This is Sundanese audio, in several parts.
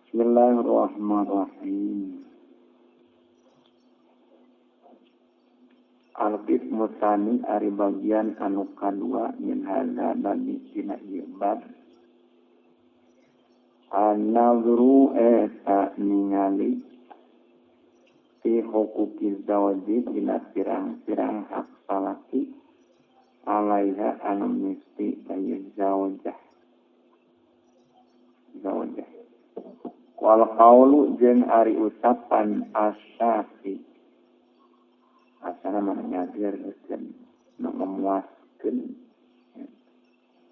Bismillahirrahmanirrahim. Al-qismu tsani ari bagian anu kadua min hadza bagi tina ieu bab. An-nazru eta ningali fi huquqi zawji dina pirang-pirang hak salaki alaiha anu misti ka zaujah. Zaujah. Wal qaulu jeung ari ucapan asyafi asana mana nyagerkeun memuaskeun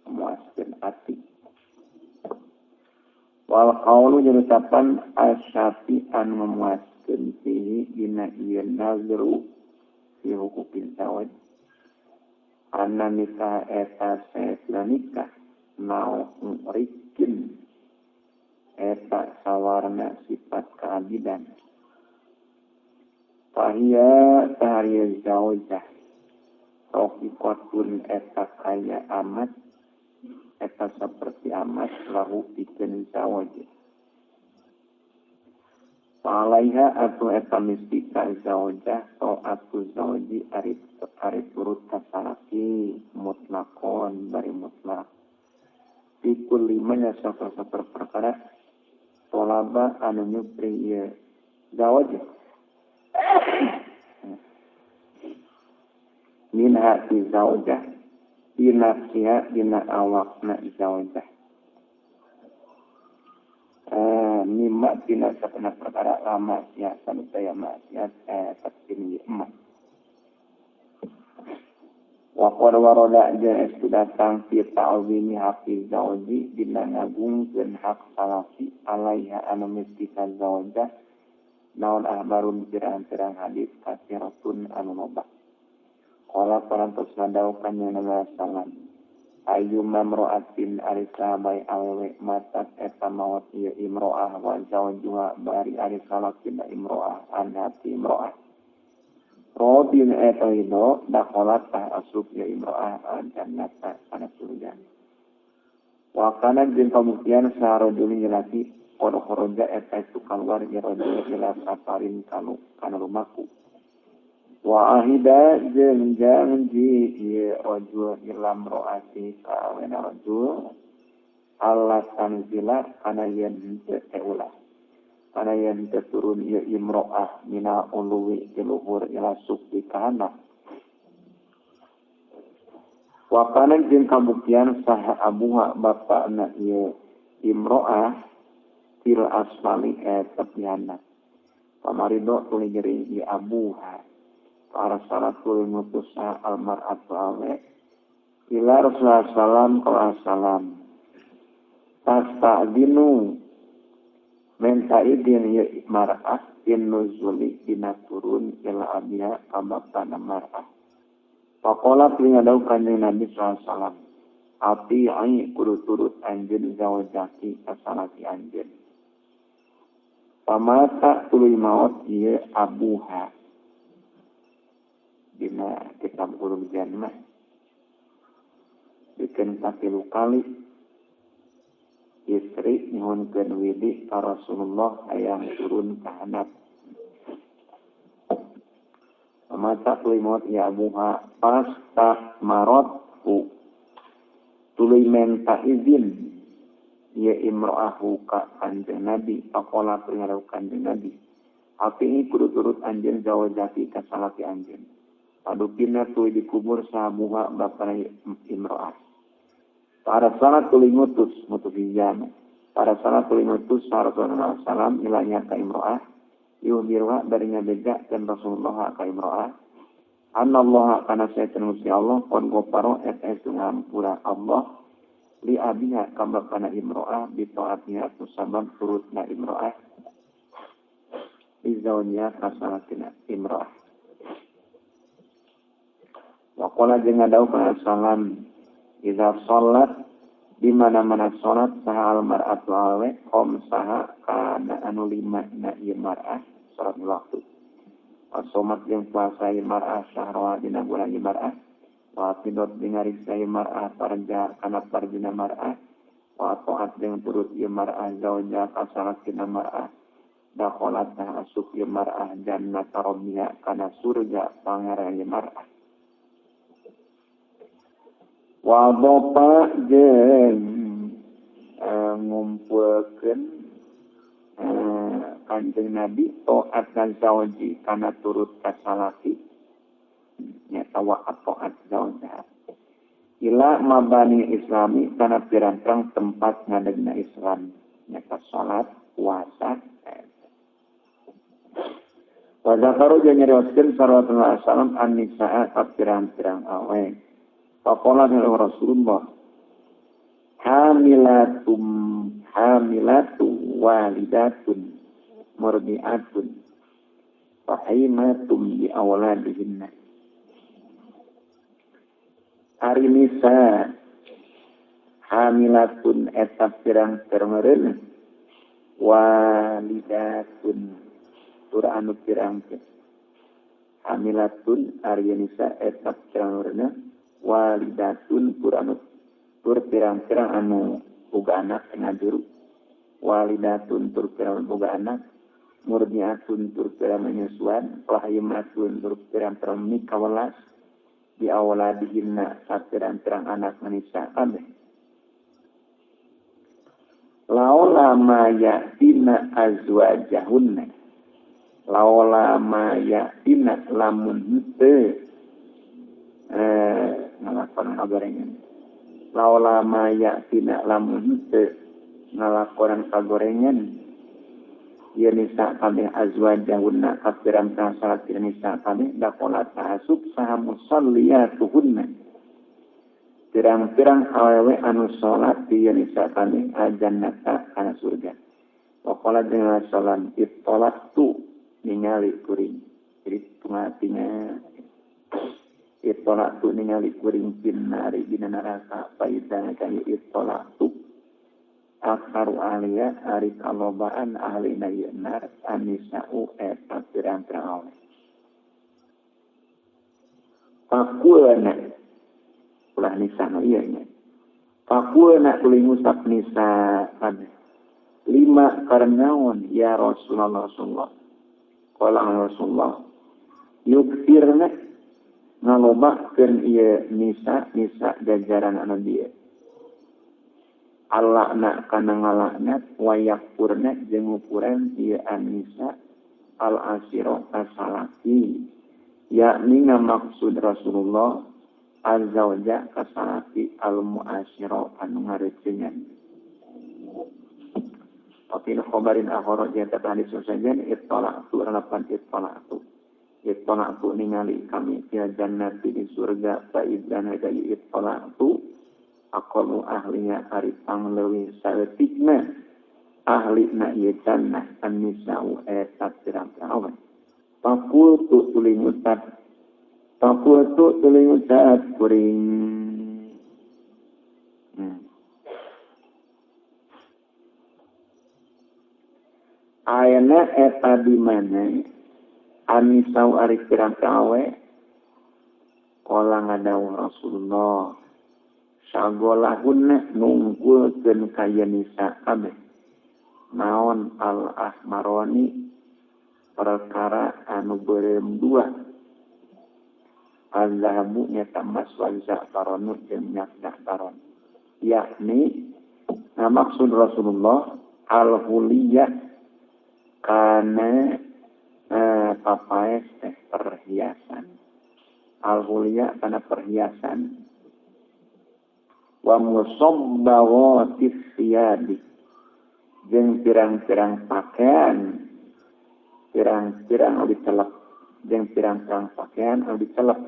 memuaskeun ati. Wal qaulu jeung ucapan asyafi anu memuaskeun fihi dina ieu nazru fi huquqil zawaj anna nikah eta saestuna nikah nau rikin eta sawarna sifat keabidan. Fahiya tahriya zaujah rofiqatun eta kaya amat eta seperti amat lahu pikeun zaujah. Falaiha atau eta mistika zaujah ta'atu zauji ari turut ka salaki mutlaqon bari mutlak. Fi kulli man yasafar perkara tolaba anu nyupri ieu zaujah minha ti zaujah di nafsiha dina awakna zaujah mimma dina sapana perkara lama sia sanudaya maksiat taksin ieu emak. Wa qad warada jeung estu datang fi ta'zimi haqqi zauji dina ngagungkeun hak salaki alaiha anu misti ka zaujah naon ahbarun pirang-pirang hadis kasiratun anu loba. Qala parantos ngadau kanjeng Nabi sallam ayyuma imra'atin ari sahabai awewe matat eta maot ieu imro'ah wa zaujuha bari ari salakina imro'ah an hati imro'ah rodin eta ridho dakholat tah asup ya imro'ah al-jannata kana surga. Wa kana jeung kabuktian sarojulin jelaki qad kharaja eta itu kaluar ya rajul ila safarin kalu kana lumaku. Wa ahida jeung janji ieu rajul ila imro'ati ka awena rajul alla tanzila kana yen henteu teh ulah. Kana yen teu turun ieu imro'ah mina uluwi ti luhur ila sukti ka handap. Wa kana jeung kabuktian saha abuha bapana ieu imro'ah fil asfali eta pihandap. Pamarido tuluy gering ieu abuha. Arsala tuluy ngutus almar'atu awe ila Rasulullah sallam qala salam tasta'dinu menta idin ya mar'ah in nuzuli dina turun ila abiha ka bapana mar'ah. Faqala tuluy ngadau kanjeng Nabi sallallahu alaihi wasallam ati'i kudu turut anjeun zaujaki ka salaki anjeun. Pamata tuluy maot ieu abuha dina kitab Ulul Jannah bikin katilu kali istri nyuhunkeun widi ka Rasulullah hayang turun ka handap. Pamata tuluy maot ya abuha pasta marothu tuluy menta izin ya imro'ahu ka kanjeng Nabi. Faqala tuluy ngadau kanjeng Nabi api kudu turut anjeun zaujati ka salaki anjeun. Padupina tuluy dikubur sahabuha bapana imro'ah. Para salat tuluy ngutus ngutus hijama. Para salat tuluy ngutus Rasulullah sallam ilanya ka imro'ah. Yuhbirha bari ngabejakeun Rasulullah ka imro'ah. Anallaha kana saetan Gusti Allah kon goparo eta estu ngampura Allah li abiha ka bapana imro'ah bi taatiha kusabab turutna imro'ah. Izaunya ka salatina imro'ah. Wa qala jeung ngadau kana salam idza shalat di mana-mana salat saha al mar'atu awe khamsaha kana anu lima na ieu mar'ah salat waktu. Wasomat jeung puasa ieu mar'ah syahra dina bulan ieu mar'ah wa fidot jeung ngariksa ieu mar'ah parja kana parjina mar'ah Wa ta'at jeung turut ieu mar'ah zauja ka salakina mar'ah dakhalat asup ieu mar'ah jannata rabbiha kana surga pangeran ieu mar'ah. Wa dhapa jeung ngumpulkeun Kanjeng Nabi taat zauji kana turut ka salaki nyata wa taat zauja ila mabani islami kana pirang-pirang tempat ngadegna Islam nyata salat puasa. Wa zakaru jeung nyarioskeun sallallahu alaihi wasallam an-nisaa ka pirang-pirang awe. Faqala Rasulullah hamilatum hamilatu walidatun murdiatun rahimatum bi awladihinna. Ari nisa hamilatun eta pirang pirang walidatun tur anu pirang hamilatun ari nisa eta pirang walidatun tur anu tur pirang-pirang anu boga anak ngajuru walidatun tur pirang boga anak murdiatun tur pirang menyusuan rahimatun tur pirang-pirang mikawelas di awladihinna sapirang-pirang anak manisa kabeh. Laula ma ya'tina azwajahunna laula ma ya'tina lamun henteu ngalakonan kagorengan laula ma ya'tina lamun henteu ngalakonan kagorengan ieu nisa kabeh azwajahunna kapirang-pirang salat ieu nisa kabeh dakola ta'asub saha musalliyatuhunna pirang-pirang awewe anu salat ieu nisa kabeh aljannata kana surga. Waqala jeung salam ittalatu ningali kuring jadi tungatina ittalatu ningali kuring pinnari dina neraka paidana kaya ittalatu aksaru ahliya ari kalobaan ahli na ieu nar anisa'u eta pirang-pirang awe. Fakulna ulah nisa nu ieu nya. Fakulna tuluy ngusap nisa kabeh. Lima karnaon ya Rasulullah Rasulullah. Qala Rasulullah yukfirna ngalobakeun ieu nisa nisa jajaran anu dieu. Alakna kana ngalaknat wayakpurna jeung ngupuran ieu anisa al asiro kasalaki yakni ngamaksud Rasulullah azauja kasalaki al muasyiro anu ngarecengan. Tapi khabarin akhara jeung eta hadis sajen ittala'tu lapan ittala'tu ittala'tu ningali kami fil jannati di surga fa idzana ka ittala'tu aqalu ahlinya ari pangleuwih saeutikna ahli na ieu jannah an-nisa'u eta pirang-pirang awe. Faqultu tuluy ngucap faqultu tuluy ngucap kuring ayana eta di mana an-nisa'u ari pirang-pirang awe qala ngadawuh Rasulullah sagolahunna nungkulkeun ka nisa kabeh naon al ahmaroni perkara anu beureum dua al-zahabu nyata emas wal za'faronu jeung minyak za'faron yakni nah maksud Rasulullah al-huliyah kana papaes teh perhiasan al-huliyah kana perhiasan wa musabbawatis siyadi jeung pirang-pirang pakaian pirang-pirang anu dicelep jeung pirang-pirang pakaian anu dicelep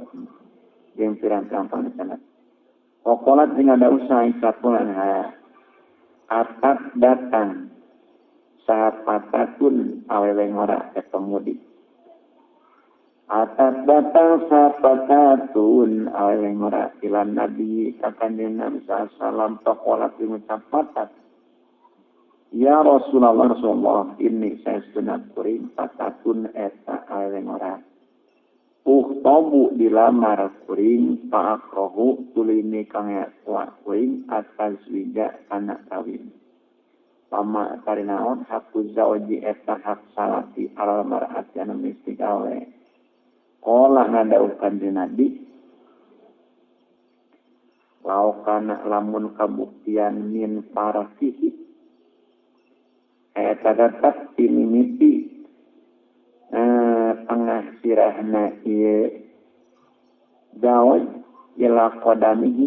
jeung pirang-pirang pakaian dicelep. Waqalat jeung ada usaha sapulan atat datang sapatatun awewe ngora teh pemudi atat datang sapatatun awewe ngora ilan nabi ka kanjeng Nabi sallallahu alaihi wasallam ngucap patat ya Rasulullah Rasulullah ini saya sunat kuring patatun eta awewe ngora Uhtobu dilamar kuring fa'akrohu tuluy nikah kuring atazwija kana kawin. Pama tarinaon hakku zawji eta hak salaki alal mar'ati anu misti gawe. Qala ngadauh kanjeng Nabi lau kana lamun kabuktian min farasihi eta tetep timimiti tengah sirahna ieu zawaj ila qadamihi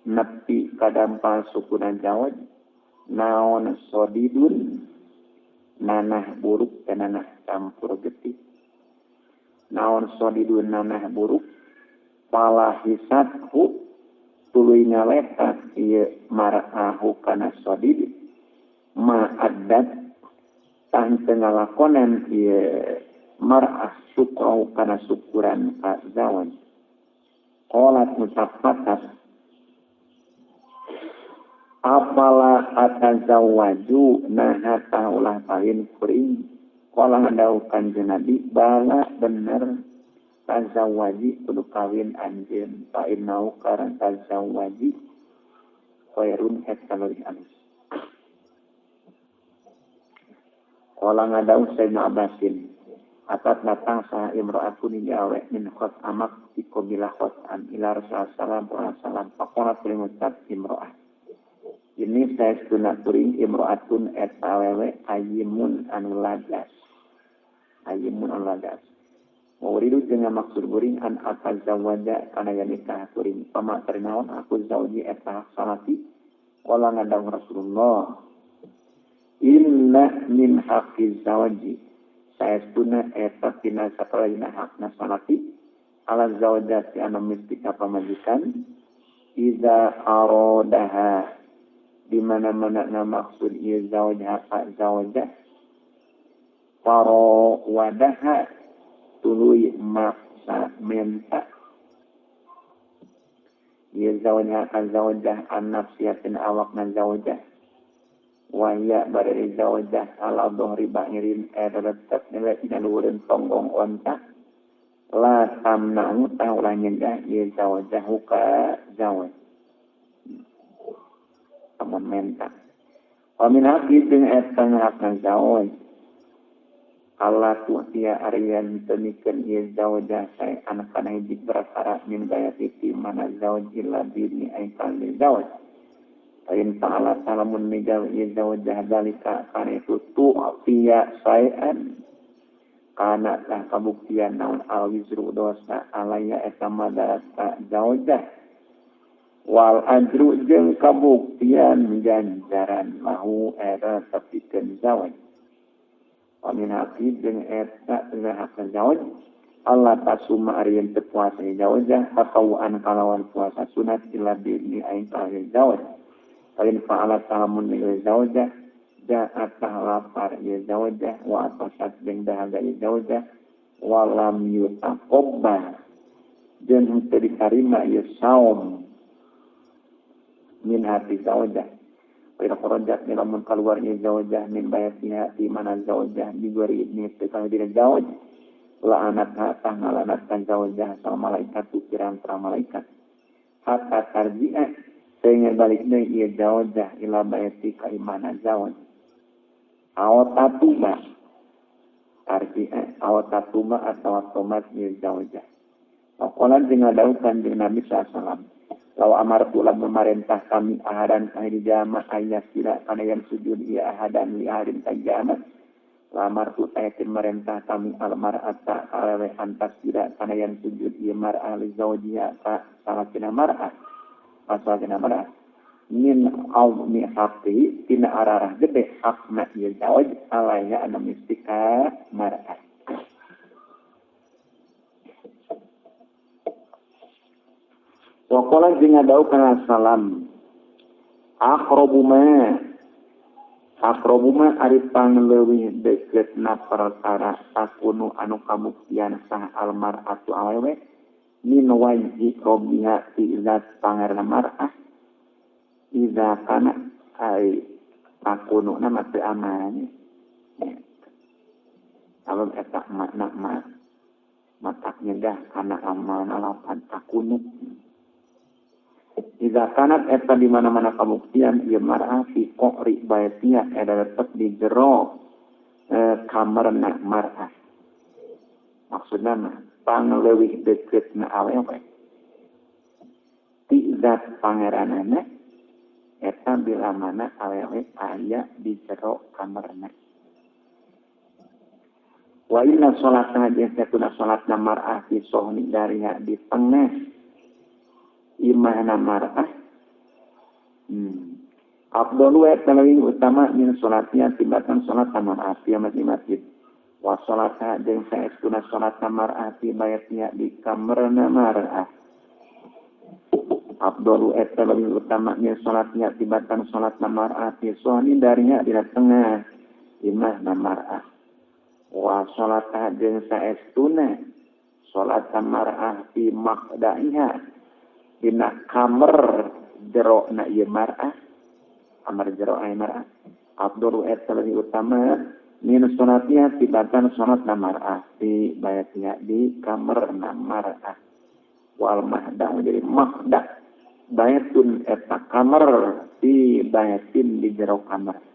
nepi kadampal sukuna zawaj naon sodidun nanah buruk dan nanah campur getih naon sodidun nanah buruk palahisathu tuluy ngaletak ieu mar'ahu kana sodid ma addat tah teu ngalakonan ieu mar'ah syukrau kana syukuran ka zawaj. Qalat mutaffatat apala atazawwaju naha taulah kawin kuring. Qala ngadauh kanjeng Nabi bala bener tazawwaji kudu kawin anjeun fa innau karan tazawwaji khairun eta leuwih alus. Qala ngadauh Sayyidina Abbasin atat datang saha imra'atun jawe min khot amak di qabilah khotan ila Rasulullah sallallahu alaihi wasallam faqalat li mutab imra'ah ini saya sunat kuring imra'atun eta awewe ayimun anu lagas ayimun anu lagas mawridu jeung maksud kuring an atazawaja kana yen nikah kuring pama tarinaon aku zauji eta salati qala ngadang Rasulullah inna min haqqi zawji saestuna eta tina sapralina hakna salati ala zawjati anu mistika pamajikan iza arodaha di mana-mana na maksud ieu zawjah ka zawjah faro wadaha tuluy maksa menta ieu zawjah ka zawjah an nafsiyatin awakna zawjah waya bari zawjah ala dhahri ba'irin tetep nilai dina luhureun tonggong onta la tamna'u tah ulah nyegah ieu zawjah ka zawj amun menta wa min haqi jeung eta hakna zawj Allah tu'tiya ariyan temikeun ieu zawjah sae anak kana hiji perkara min bayati ti mana zawj illa bi aikal zawj Ain ta'ala salamun migaw ieu zawjah dalika kana itu tu'tiya saean kana tah kabuktian naon al-wizru dosa alaya eta madarat ka zawjah wal ajru jeung kabuktian ganjaran lahu eta tepikeun zawaj wa min haqi jeung eta hak zawaj Allah tasuma arian teu puasa zawjah tatawuan kalawan puasa sunat illa bi ain zawaj Paling fa'ala salamun li zawjah ja'at lapar ya zawjah wa atasat jeung dahaga ya zawjah wa lam yutaqabbal jeung teu ditarima ya saum min hati zawjah wa kharajat lamun kaluar ya zawjah min bayatiha di mana zawjah digori ibni teu kana dina zawj la'anat tah ngalanatkan zawjah sama malaikat pirang-pirang malaikat hatta tarji'a sehingga balik deui ieu zawjah ila baiti ka imana zawj aw tatuba tarji'a aw tatuba atawa tomat ieu zawjah Faqala jeung ngadauh kanjeng Nabi sallallahu alaihi wasallam law amartu lamun marentah kami ahadan ka hiji jalma ayasira kana yen sujud ieu ahadan li ahadin ka jalma lamartu ayatin marentah kami al mar'ata awewe antasira kana yen sujud ieu mar'ah li zawjiha ka salakina mar'ah pasal dina marah min azmi haqqi tina ararah gede hakna ieu zawaj alaiha anu mistika mar'ah wa qala jeung ngadau kana salam aqrabu ma ari pangleuwih deukeutna perkara takunu anu kabuktian sah al mar'atu awewe min wajhi rabbiha fi zat pangeran mar'ah iza kana ai takunu nama teu aman abab eta makna ma Matak nyegah kana amalna lapan takunuk. Iza kanat eta di mana-mana kabuktian ieu mar'ah fi qori baitiha eta tetep di jero kamarna mar'ah. Maksudna mah pangleuwih deukeutna awewe ti zat pangeranana eta bila mana awewe aya di jero kamarna. Wa inna sholatna jeung satuna sholatna mar'ah fi sohni dariha di tengah imahna mar'ah. Afdalu eta leuwih utama min sholatnya tibatan sholat mar'ah fi masjid. Wa sholatna jeung saestuna sholatna mar'ah fi bayatnya di kamarna mar'ah. Afdalu eta leuwih utama min sholatnya tibatan sholatna mar'ah fi sohni dariha di tengah imahna mar'ah. Wa sholatna jeung saestuna sholatna mar'ah fi maqda'iha dina kamar jero na ieu mar'ah, kamar jero aya mar'ah. Afdalu eta leuwih utama min sholatnya tibatan sholatna mar'ah di bayatnya di kamar na mar'ah. Wal mahda jadi mahda bayatun eta kamar di bayatin di jero kamar.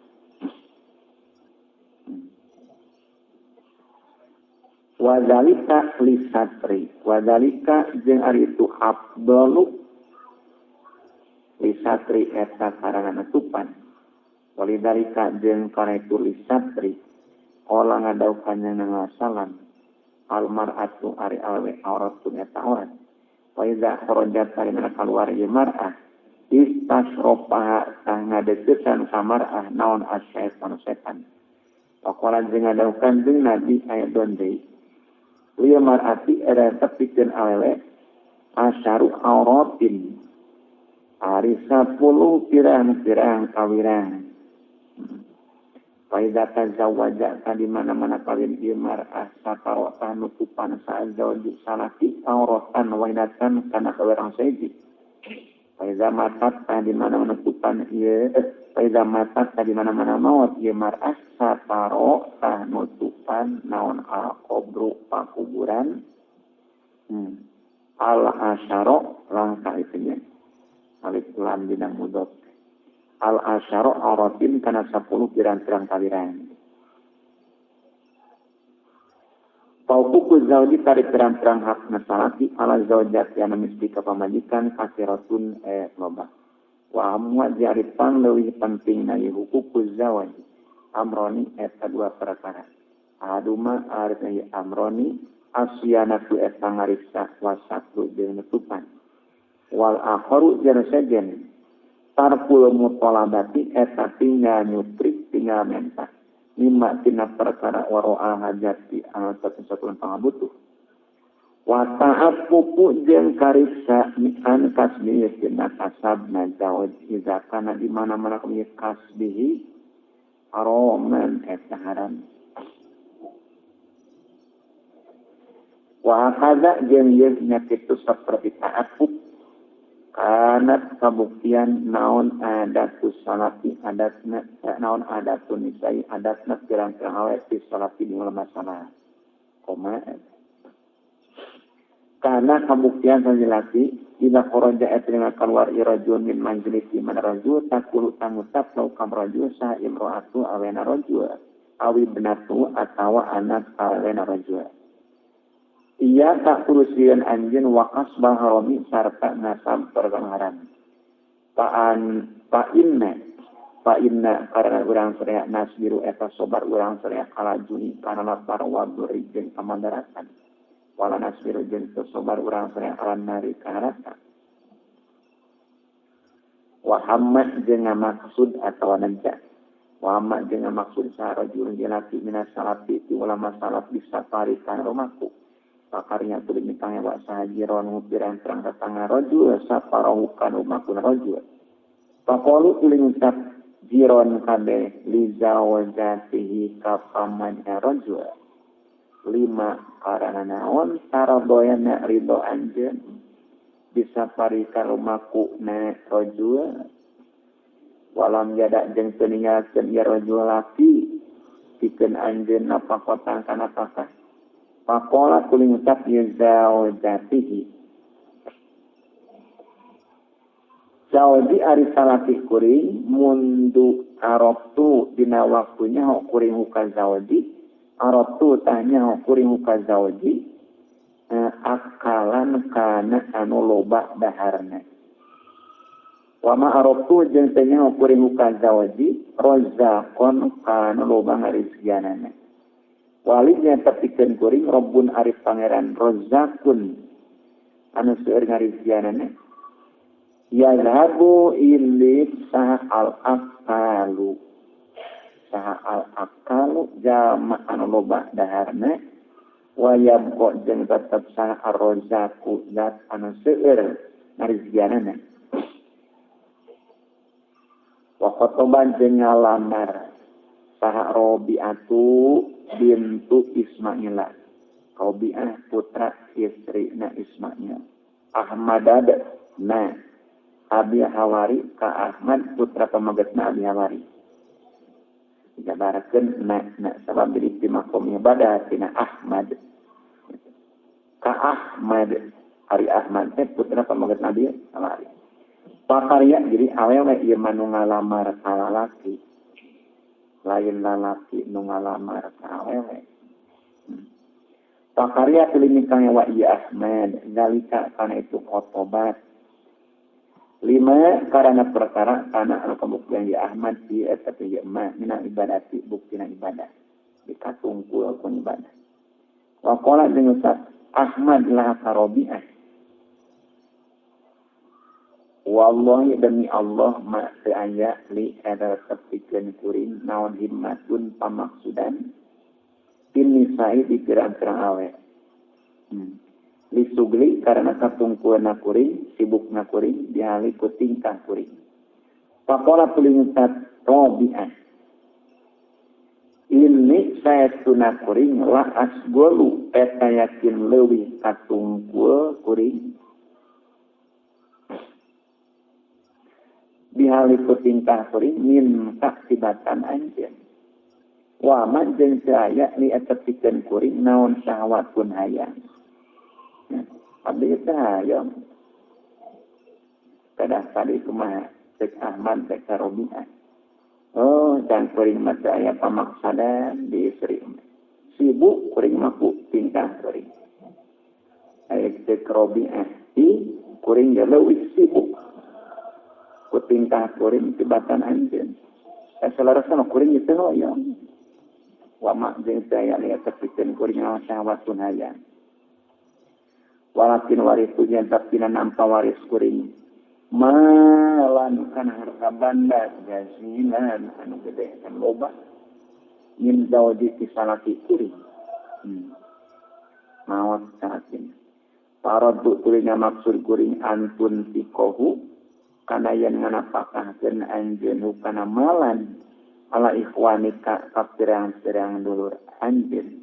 Wadalika lisatri, wadalika jeung ari itu afdalu lisatri eta karana nutupan. Walidalika jeung kana itu lisatri olah ngadaukan nang salam al mar'atu ari awe auratun eta aurat. Wa iza kharajat kana kaluar ieu mar'ah istasropaha tah ngadeukeutan ka mar'ah naon asyaitan setan. Pakola jeung ngadaukan jeung Nabi aya deui liya mar'ati era tepikeun awewe asyaru auratin ari 10 pirang-pirang kawirang. Fa iza tazawwaja di mana-mana kawin ieu mar'ah sataro nutupan sa'zauji salaki auratan wahidatan kana kawirang seji. Fa iza matat di mana-mana nutupan ieu fa iza matat di mana-mana maot ieu mar'ah sataro nutupan naon al-qabru pakuburan. Al-asyaro langkah itunya alif lam dina mudhof. Al-asyaro auratin kana 10 pirang-pirang kawiran. Fauquku zauji tarik pirang-pirang hak nasalaki ala zaujati anu misti ka pamajikan kasiratun loba. Wa amwa jaripan leuwih penting na huququ zawji amroni eta dua perkara. Aduma arti amroni asyanatu eta ngariksa wasatu jeung nutupan. Wal akharu jeung sejen tarkul mutalabati eta tinggal nyuprik tinggal menta mimma tina perkara waro'a hajati anu satu-satuan pangabutuh. Wa ta'affufu jeung kariksa an kasbihi tina kasabna zawaj iza kana di mana-mana kasbihi haroman eta haram. Wa hakadha jeung ieu nya kitu saperti ta'affuf kanat kabuktian naon adatus salati adatna naon adatun nisai adatna pirang-pirang awe fi salati di masalah koma karena kabuktian sanjilati ila kharaja etrina keluar irajun min manzilati man rajul takulu tangutap lau kam rajul sa imro'atu awena rajul awi benatu atawa anak awena rajul. Ia tak urusian anjeun wakas baharomi sarta ngasab perkara haram. Fa inna karena urang sadaya nasbiru eta sobar urang sadaya kala juni kana lapar wa duri jeung kamandaratan. Wala nasbiru jeung teu sobar urang sadaya ala nari kana neraka. Wa hamma jeung maksud atawa nanja. Wa hamma jeung maksud sarajul jelaki minas salafi ti ulama salaf bisafari kana rumahku. Pakarnya tulis mitangnya wa sahajiron ngupiran terang tetangga rojul saparahu kan umakun rojul. Pakolu tulis ngucap jiron kabeh li zawajatihi kapamannya rojul. Lima karana naon taradoyana ridho anjeun bisa parikan rumaku na rojul. Walam jada jeung teu ninggalkeun ieu rojul laki pikeun anjeun napakotang kana apakah. Faqala tuluy ngucap ieu zaujatihi. Zauji ari salaki kuring mundu arabtu dina waktunya ho kuring huka zauji arabtu tanya ho kuring huka zauji akalan kana anu loba daharna. Wa ma arabtu jeung teh nyaho kuring huka zauji rozaqon kana loba ngarizkianana. Walidnya tepikeun kuring Rabbun arif pangeran rozakun anu seueur ngarizkianana. Yazhabu ilit saha al-akalu. Saha al-akalu jalma anu loba daharna. Wa yabqa jeung tetep saha ar-razzaqu zat anu seueur ngarizkianana. Wa khotoban jeung ngalamar saha Robi'atu bintu Ismaila. Robi'ah putra istrina Ismail. Ahmadad na Abi Hawari ka Ahmad putra pamagetna Abi Hawari. Digambarkeun na na sabab diri ti makom ibadah tina Ahmad. Ka Ahmad ari Ahmad teh putra pamagetna Abi Hawari. Pakarya jadi awewe ieu mah nu ngalamar ka lalaki. Lain lalaki nu ngalamar ka awewe. Pakarya tuluy nikah wa ieu Ahmad zalika kana itu khotobat. Lima karena perkara kana anu kabuktian ya Ahmad di eta teh ieu mah mina ibadati buktina ibadah. Dikatungkul ku ibadah. Wa qala jeung ucap Ahmad la ka Robi'ah. Wallahi demi Allah ma teu aya li eta tepikeun kuring naon himmatun pamaksudan tin nisa'i di pirang-pirang awe. Lisugli karena katungkulna kuring, sibukna kuring, dihali ku tingkah kuring. Faqala tuluy ngucap Robi'ah. Ini saestuna kuring la asgolu eta yakin leuwih katungkul kuring. Dihali ku tingkah kuring min kaktibatan anjeun. Wa man jeung teu aya li eta pikeun kuring naon syahwatun hayang. Abdi teh hayang. Kadah tadi kumaha cek Ahmad cek Robi'ah. Oh, dan kuring mah teu aya pamaksadan di istri. Sibuk kuring mah ku tingkah kuring. Aya cek Robi'ah i kuring ge leuwih sibuk. Ku tingkah kuring tibatan anjeun. Salarasna kuring teu hoyong. Wa ma jeung teu aya liat tepikeun kuring naon syahwatun hayang. Walakin waris tujuan tapina nampa waris kuring malan kana harta banda jazilan anu gede kan loba min zawji ti salaki kuring. Maot salakin paradu tuluy maksud kuring antun tikohu kana yen nganapakahkeun anjeun kana malan ala ikhwanika ka pirang-pirang dulur anjeun.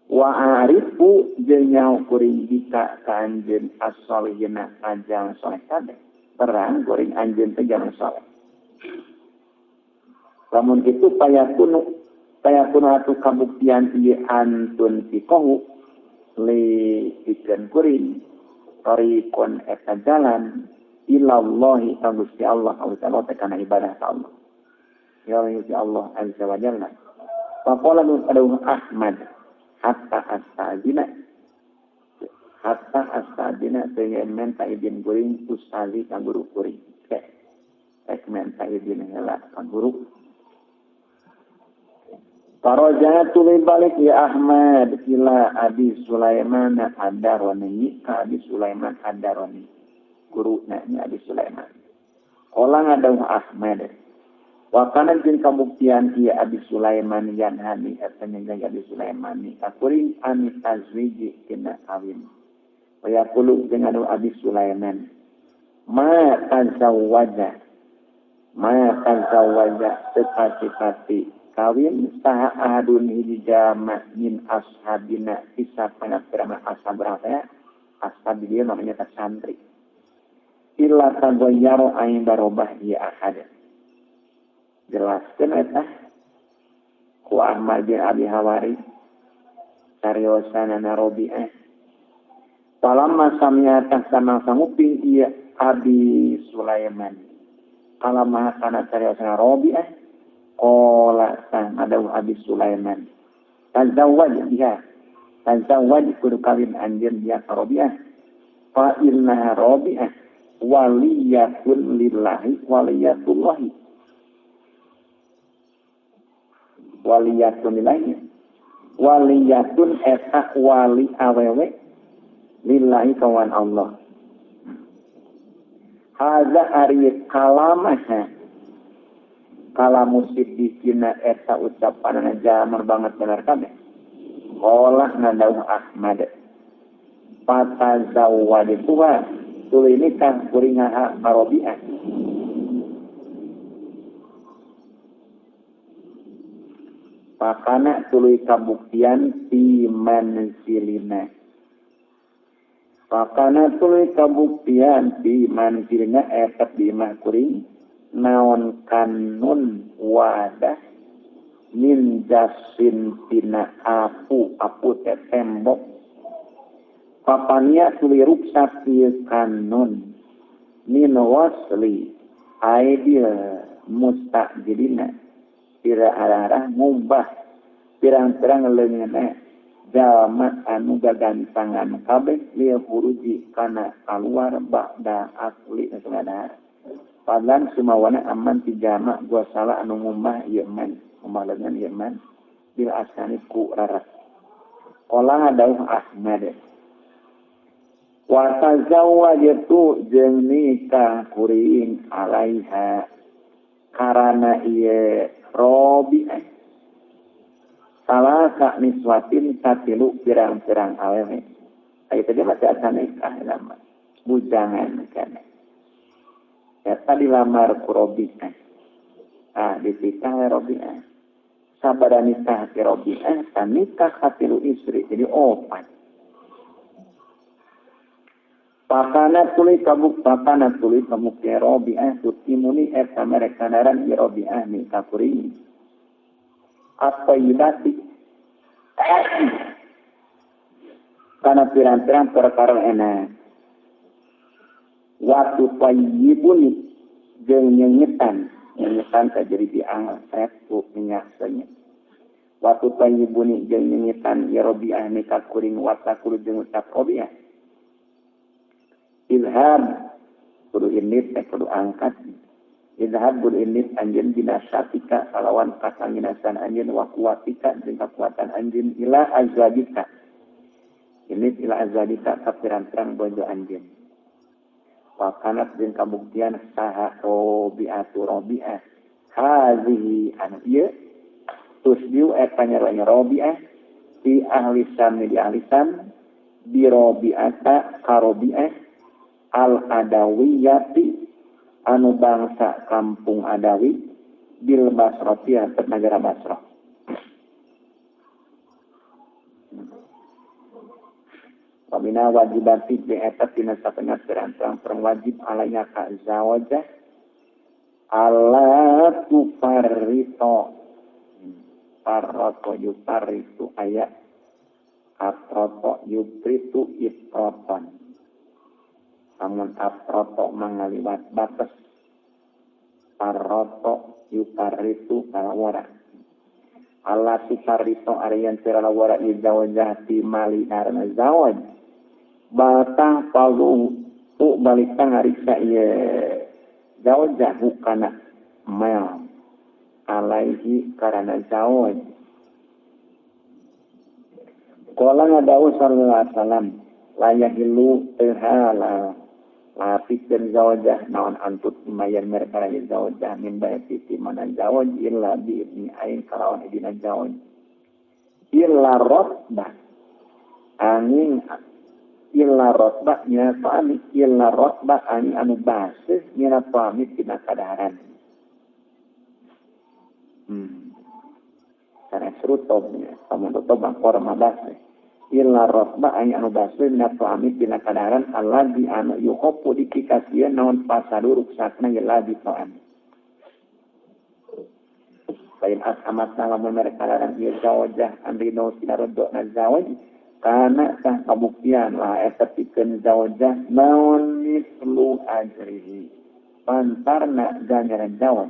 Wa arifu jeung nyaho kuring dika ka anjeun as-solihina ajang soleh kabeh. Terang kuring anjeun teh jalma soleh. Lamun kitu payakunu atuh kabuktian ieu antun tikohu li pikeun kuring tariqon eta jalan ilallahi ka Gusti Allah ta'ala teh kana ibadah ka Allah. Ya Allah azza wa jalla. Faqala Ahmad hatta astadina teu menta izin kuring ustazi ka guru kuring. Rek menta izin heula ka guru. Faraja tuluy balik ya Ahmad ila Abi Sulaiman ad-Darani ka Abi Sulaiman ad-Darani. Guruna nya Abi Sulaiman. Qala ngadawuh Ahmad. Wa kana jeung kabuktian ieu Abi Sulaiman yanhani eta nyegah Abi Sulaiman ni ka kuring an tazwiji tina kawin. Wa yaqulu jeung anu Abi Sulaiman ma tazawwaja tepati-pati kawin saha ahadun hiji jalma min ashabina isa panapirama ashab berapa ashab dia namanya ta santri illa tagoyyaro aing barobah ieu ahad. Jelaskeun eta Ku Ahmad bin Abi Hawari cariosanana Rabi'ah. Falamma sami'a sama sanguping ieu Abi Sulaiman. Kalama kana cariosanana Rabi'ah qala sang adau Abi Sulaiman. Tazawwaj biha. Tazawwaj kudu kawin anjeun biha ka Rabi'ah. Fa inna Rabi'ah waliyatun lillahi waliyatullahi. Waliyatun lillahi. Waliyatun eta wali awewe lillahi kawan Allah. Haza ari kalamaha kalamu siddiqina eta ucapanana jamar banget bener kabeh. Qala ngadauh Ahmad fatazawwadtuha tuluy nikah kuring ha Rabi'ah. Pakana tuluy kabuktian fi manzilina. Pakana tuluy kabuktian fi manzilina eta di imah kuring naon kanun wadah min jasin tina apu apu teh tembok. Papania tuluy ruksak ieu kanun min wasli aidil mustajilina. Pira arah ngubah pirang-pirang leungeunna jalma anu gagantangan kabeh lieu huruji kana kaluar ba'da akli sadar. Padlan sumawana aman ti jalma gua salah anu ngumbah ieu man, ngumbah leungeun ieu man bil asani ku raras. Qala dawuh Ahmad wa tazawwajtu jeung nikah kuring alaiha karana ieu Rabi'ah salah ka niswatin katilu pirang-pirang awewe. Aya tadi masih asa nikah lama bujangan kana. Eta dilamar ku Rabi'ah. Ah ditikah we Rabi'ah. Sabada nikah ti Rabi'ah ta nikah katilu istri jadi opat. Pakana tuluy kabuk pakana tuluy kabuk ya Rabi'ah tutimuni eta mereka naran ya Rabi'ah ni kakuring. At-tayyibati kana pirang-pirang perkara enak. Waktu tayyibuni jeung nyengitan, nyengitan teh jadi diangkat ku minyak senyit. Waktu tayyibuni jeung nyengitan ya Rabi'ah ni kakuring watakul jeung ucap Rabi'ah. Idhab kudu init teh kudu angkat. Idhab kudu init anjeun binasatika kalawan kasanginasan anjeun wa kuwatika jeung kakuatan anjeun ila azwajika. Init ila azwajika ka pirang-pirang bojo anjeun. Wa kanat jeung kabuktian saha Rabi'atu Rabi'ah. Hazihi anu ieu tusbiu eta nyaronya Rabi'ah fi ahli sam di ahli sam bi Rabi'ata ka Rabi'ah al-adawiyati anu bangsa kampung Adawi bil Basrati negara Basrah. Wabina wajibati bi eta tina satengah pirang-pirang wajib alaiha ka zawajah ala tufarrito parroto yufarritu aya atroto yufritu ifroton. Amun aproto mangaliwat batas parroto yuparritu kalawara ala tuparrito ariyan siralawara izawajah ti mali arna zawaj batang palu u balik ngariksa ieu zawajah hukana mal alaihi karana zawaj. Qala ngadau sallallahu alaihi wasallam la yahilu halal lapikeun zawajah naon antut lumayan mereka zawajah min baiti ti mana zawaj illa bi ibni ain kalawan idina zawaj illa rotbah angin illa rotbah nya pami illa rotbah angin anu baseuh nya pami tina kadaharan. Sanes rutobnya lamun rutob mah mah baseuh illa rotba ay anu baseuh na pamit dina kadaharan alladzi anu yukhaffu dikikasieun naon pasadu ruksakna illa bi ta'am. Lain asamat lamun mereka larang ieu zawajah andrino tina rodona zawaj kana tah kabuktian lah eta pikeun zawajah naon mislu ajrihi pantarna ganjaran zawaj.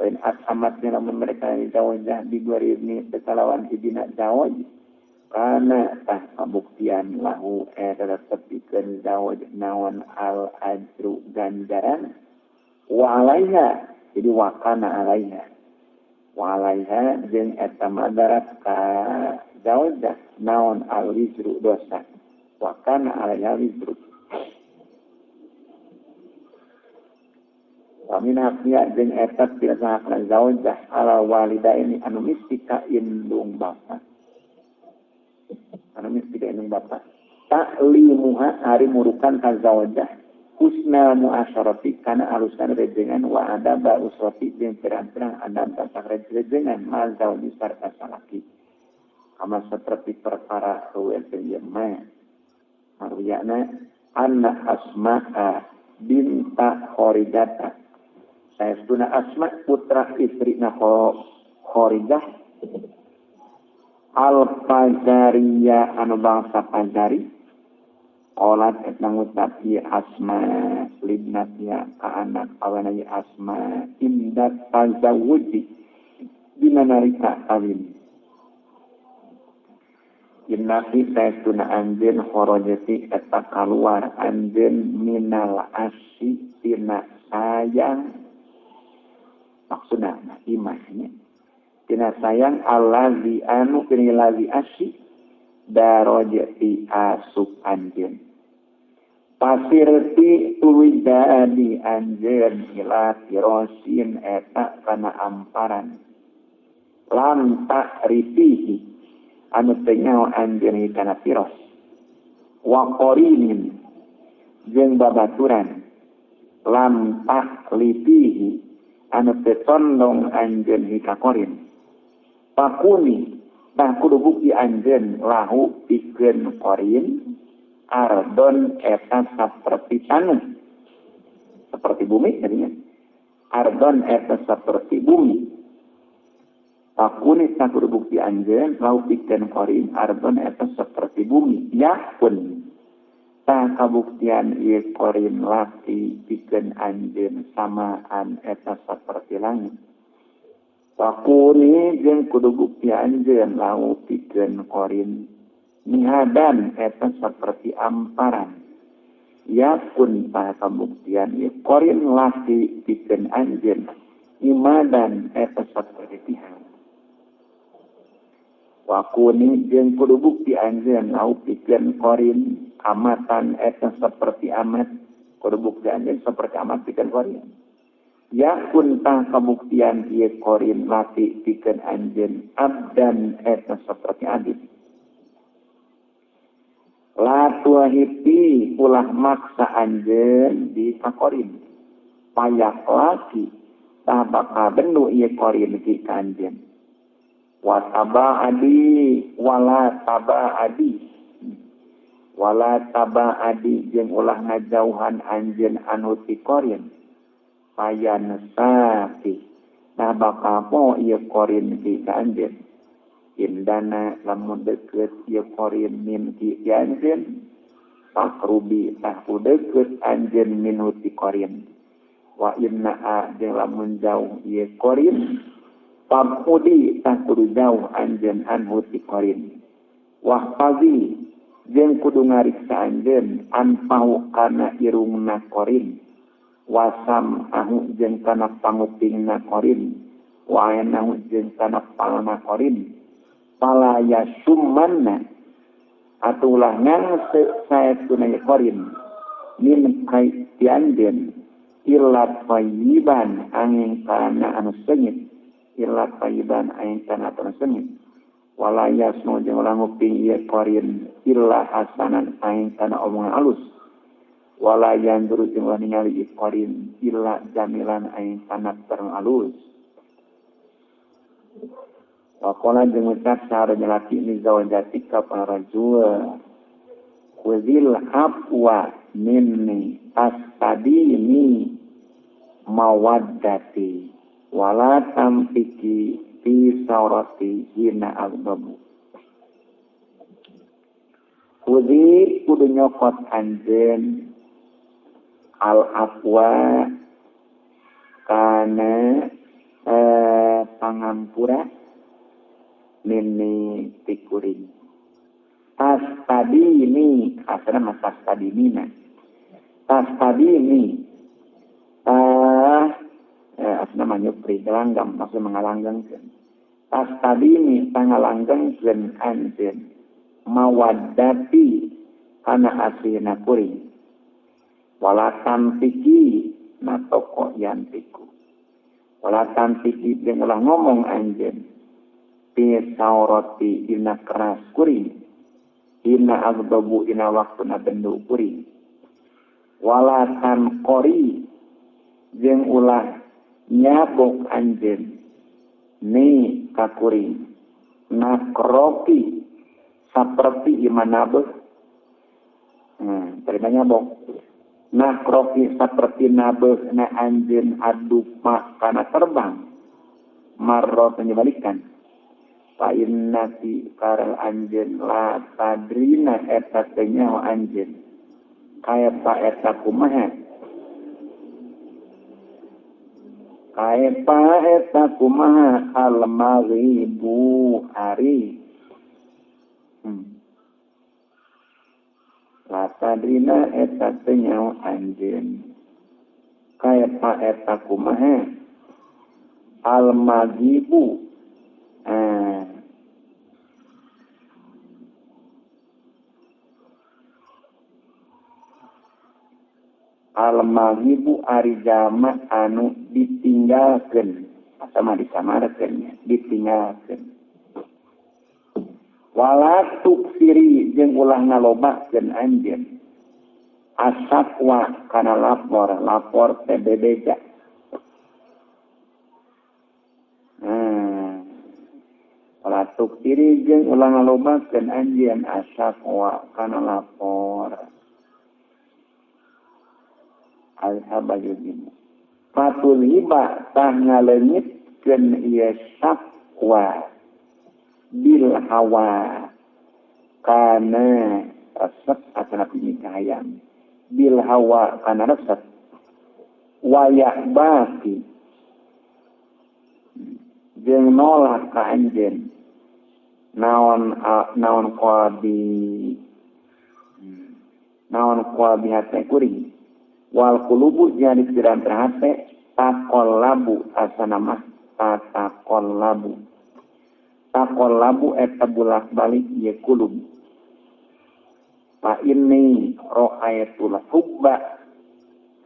Lain asamat lamun mereka zawajah biguarini kalawan hijina zawaj kana tah kabuktian lahu eta tetep pikeun zawaj naon al ajru ganjaran wa alaiha jadi wa kana alaiha wa alaiha jeung eta madarat ka zawajah naon al wizru dosa wa kana alaiha wizru wa min haqqiha jeung eta tina hakna zawajah ala walidaini anu misti ka indung bapa anu misti ka indung bapa ta'limuha ari murukan ka zawajah husna muasyarati kana alusan rejengan wa adaba usrati jeung pirang-pirang adab tata rejengan mal zawji sarta salaki kama seperti perkara ruwet ieu mah marwiyana anna asma'a binta Kharijah saestuna Asma putra istrina Kharijah al-Fazariyah anu bangsa Fazari olat eta ngucap ieu Asma libnatia ka anak awana ieu Asma inda tazawuji dina nalika kawin innaki saestuna anjeun kharajati eta kaluar anjeun minal asyi tina sayang maksudna imahnya tina sayang allazi anu kini lazi asyi darajati asup anjeun pasirti tuluy dadi anjeun ila tirosin eta kana amparan lam ta'rifihi anu teu nyaho anjeun kana tiros wa qarinin jeung babaturan lam ta'lifihi anu teu condong anjeun ka qorin pakuni tah kudu bukti anjeun lahu pikeun qorin ardon eta saperti tanah seperti bumi jadinya ardon eta seperti bumi pakuni tah kudu bukti anjeun lahu pikeun qorin ardon eta seperti bumi yakun tah kabuktian ieu qorin laki pikeun anjeun samaan eta seperti langit pakuni jeung kudu bukti anjeun lahu pikeun qorin mihadan eta seperti amparan yakun tah kabuktian ieu qorin laki pikeun anjeun imadan eta seperti tihang wakuni jeung kudu bukti anjeun lahu pikeun qorin amatan eta seperti amat kudu bukti anjeun seperti amat pikeun qorin yakun tah kabuktian ieu qorin laki pikeun anjeun abdan eta seperti abid la tuahipi ulah maksa anjeun di kakorin payak laki tah bakal bendu ieu qorin ki ka anjeun wa taba adi wala taba adi wala taba adi jeung ulah ngajauhan anjeun anu ti qorin payan sapi tah bakal po ieu qorin ki ka anjeun indana lamun deukeut ieu qorin min ki anjeun takrubi tah deukeut anjeun minhu ti qorin wa inna a jeung lamun jauh ieu qorin pamudi tah kudu jauh anjeun anhu ti qorin wahfazi jeung kudu ngariksa anjeun anfahu kana irungna qorin wasam ahu jeung kana pangupingna qorin wa ainahu jeung kana palna qorin pala yasummanna atulah ngangse saestuna qorin min kai anjeun illa thayyiban angin kana anu seungit illa thayyiban angin kana anu seungit wala yasmu jeung ulah nguping ieu qorin illa hasanan angin kana omongan alus wala yanzuru jeung ulah ningali ieu qorin illa jamilan angin kana terang alus Waqala jeung ngucap saha laki ni zawjati ka rajul khuzil afwa minni astadini mawaddati wala tamfiki fi saurati hina agdabu. Kudi kudu nyokot anjeun al afwa kana pangampura nini tikuring. Tas tadi ini asana mah tas tadi mina. Tas tadi ini asana mah nyupri gelanggam maksud mengalanggengkeun. Tas tadi ini pangalanggengkeun anjeun mawaddati kana asina kuring. Wala tampiki na toko yantiku. Wala tampiki jeung ulah ngomong anjeun fi saurati dina keras kuring. Dina agdabu dina waktuna bendu kuring. Wala tanqori jeung ulah nyabok anjeun ni ka kuring. Nakroki saperti iman nabeh. Terima nyabok. Nakroki saperti nabeh na anjeun adupa kana terbang. Marro menyebalikan. Fa innati karal anjeun la tadrina eta teu nyaho anjeun. Kaya pa eta kumaha? Kaya pa eta kumaha al maghribu ari. La tadrina eta teu nyaho anjeun. Kaya pa eta kumaha al maghibu. Al maghibu ari jama anu ditinggalkeun sama disamarkeun ditinggalkeun. Wala tuksiri jeung ulah ngalobakeun anjeun asakwa kana lapor lapor teh bebeja. Wala tuksiri jeung ulah ngalobakeun anjeun asakwa kana lapor. Alhabayudin fatul hiba tah ngaleungitkeun ieu sakwa bil hawa kana resep atana pinikahayang bil hawa kana resep wayak baki jeung nolak ka anjeun naon naon qalbi hate kuring wal qulubu jadi pikiran hate taqallabu asana mah taqallabu taqallabu eta bulak-balik ieu kulub. Fa inni ra'aytul hubba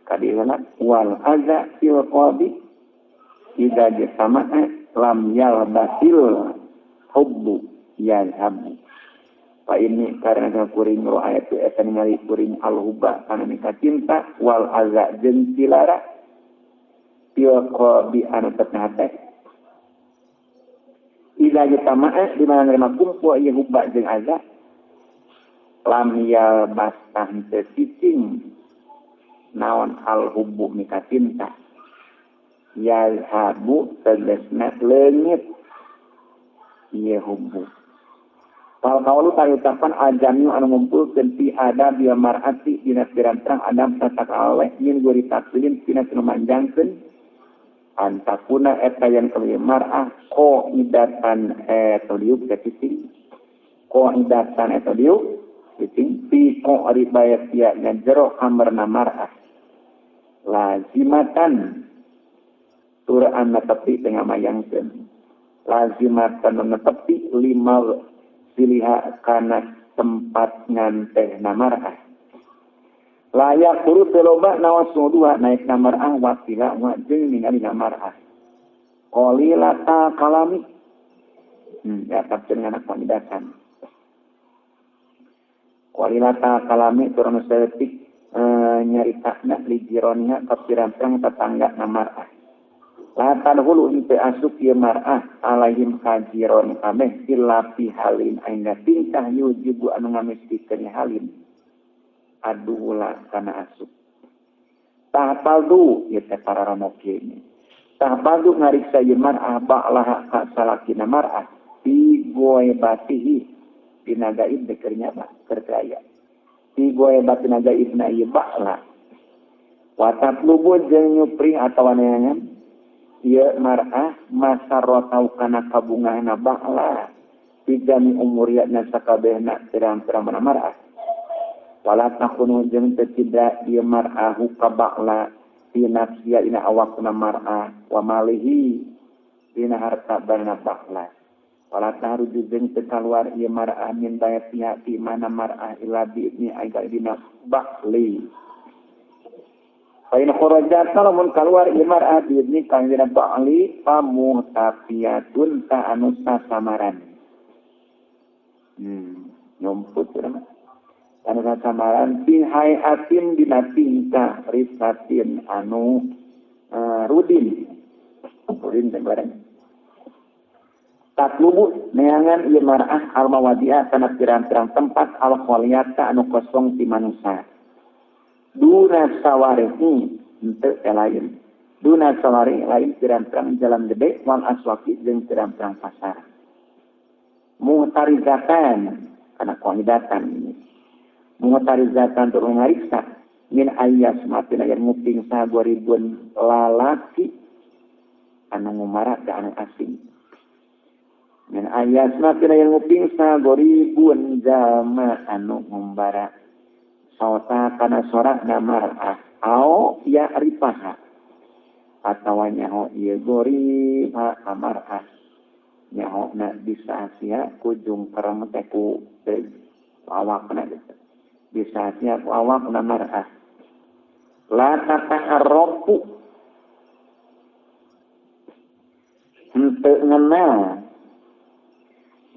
kadihana wal aza fil qalbi idza jasama'a lam yalbasil hubbu yazhabu. Fa ini karena kuring ra'aytu eta ningali kuring al hubba kana mika cinta wal aza jeung cilara fil qalbi anu tetna hate. Idza jatama'a di mana nerima kumpul ieu hubba jeung aza lam yalbas tah teu cicing naon al hubbu mika cinta yazhabu tegasna leungit ieu hubbu. Fal qaulu ucapan al-jami'u anu ngumpulkeun fi adabil mar'ati dina pirang-pirang adab tata awewe min guri taklin tina nu manjangkeun antakuna eta yang kelima mar'ah qaidatan eta diuk cicing qaidatan eta diuk cicing fi qori bayatia jero amarna mar'ah lazimatan tur an netepi tengah mayangkeun lazimatan netepi lima siliha kana tempat nganteh namar'ah layak turut loba nawas dua naik namar'ah wasila wa jeung ningali namar'ah qalilata kalami ya tafsir nganak pamidakan qalilata kalami turun saeutik nyaritakna li jironiha ka pirang-pirang tetangga namar'ah la tadkhulu inte asup ieu mar'ah alaihim kajiron kabeh illa fi halin aina tingkah yujibu anu ngamistikeun halin aduhula kana asup tahtaldu ieu teh para romo kieu. Tah badu ngariksa ieu mar'ah ba'laha ka salakina mar'ah fi ghaibatihi dina gaib teh keur nyaba keur teu aya. Fi ghaibatina gaibna ieu ba'la. Wa tatlubu jeung nyupri atawa neangan ieu mar'ah masarratau kana kabungahna ba'la fi jami umuriyatna sakabehna pirang-pirang mar'ah. Wala takunu jeung teu tidak ieu mar'ah ka ba'la fi nafsiya ina awakna mar'ah wa malihi dina harta barna ba'la. Wala tahruju jeung teu kaluar ieu mar'ah min baitiha ti mana mar'ah ila bi idni aiga dina ba'li. Fa in kharajat lamun kaluar ieu mar'ah bi idni kang dina ba'li pamuhtafiyatun ta anu sasamaran. Nyumput urang. Anu sasamaran fi hayatin dina tingkah risatin anu rudin. Rudin teh bareng. Tatlubu neangan ieu mar'ah al-mawadi'a kana pirang-pirang tempat al-khaliyata anu kosong ti manusa. Duna sawarihi henteu teh lain. Duna sawari lain pirang-pirang jalan gede wal aswaqi jeung pirang-pirang pasar. Muhtarizatan kana qaidatan ini. Muhtarizatan tur ngariksa min ayas matina yen nguping saha 2000 lalaki anu ngumara ka anu asing. Min ayas matina yen nguping saha 2000 jalma anu ngumbara saota kana sorakna mar'ah au ya ripaha atawa nyaho ieu gorib ka mar'ah nyahona bisa sia ku jungkereng teh ku awakna gitu. Bisa sia ku awakna mar'ah la tata'arrafu henteu ngenal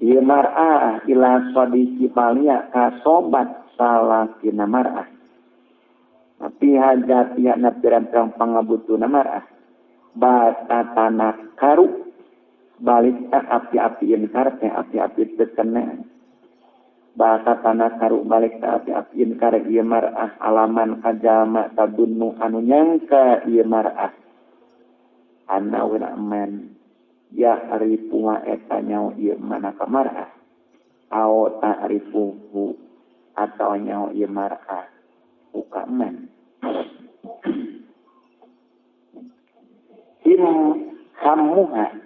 ieu mar'ah ila sadiqi palia ka sobat salakina mar'ah tapi hajat na pirang-pirang pangabutuna mar'ah batatana karu balik tak api-api inkar teh api-api teu kena bahasa tanah karu balik tak api-api inkar ieu mar'ah alaman kajalma tadunnu anu nyangka ieu mar'ah anna wa man ya arifu wa eta nyaho ieu mana ka mar'ah au ta'rifuhu atau nyaho ieu mar'ah uka man him hammuha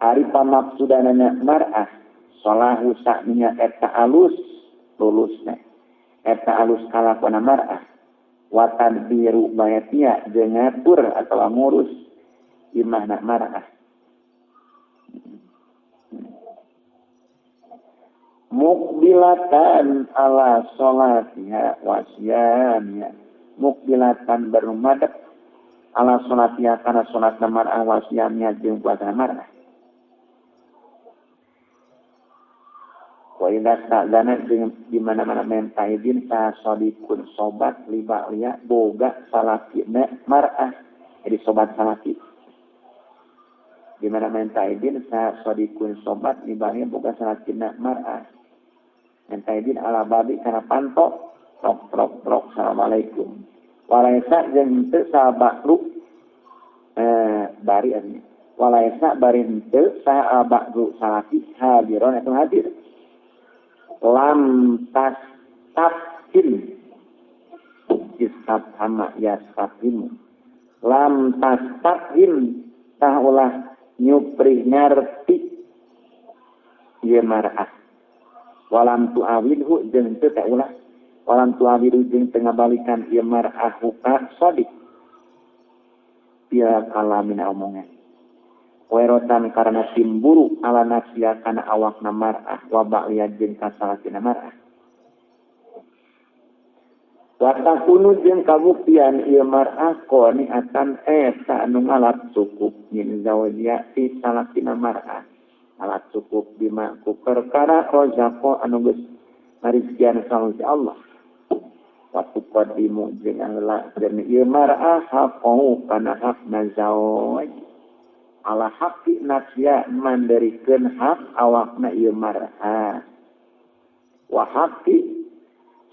ari pamaksudanana mar'ah salahu sa'ninya eta alus lulusna eta alus kalakona mar'ah wa tadbiru bayatia jeung ngatur atawa ngurus imahna mar'ah mukbilatan ala sholatiha wasiyamnya mukbilatan baru madep ala sholatiha kana sholatna mar'ah wasiyamnya jeung puasana mar'ah. Wa idza sta'dzana jeung di mana-mana menta izin sa sadiqun sobat liba lia boga salakina mar'ah jadi sobat salaki. Di mana menta izin sa sadiqun sobat liba lia boga salakina mar'ah. Menta izin ala babi kana panto trok trok trok assalamualaikum. Walaisa jeung henteu sabakru bari artinya. Walaisa bari henteu sa abakru salaki hadiron eta hadir. Lam tastafhim istafhama yastafhimu lam tastafhim tah ulah nyupri ngarti ieu mar'ah walam tu'awidhu jeung teu teh ulah walam tu'awidhu jeung teu ngabalikan ieu mar'ah ka sadiq pia kalamin omongan werotan karena timburu ala nafsiya kana awakna mar'ah wa ba'liya jeung kasalakina mar'ah wa takunu jeung kabuktian ieu mar'ah qani'atan eta anu ngalap cukup min zawjiha ti salakina mar'ah ngalap cukup bima ku perkara rozaqo anu geus ngarizkian saha Allah wa tuqaddimu jeung ngalakeun ieu mar'ah haqahu kana hakna zawj ala haqi nafsiya manderikeun hak awakna ieu mar'ah wa haqi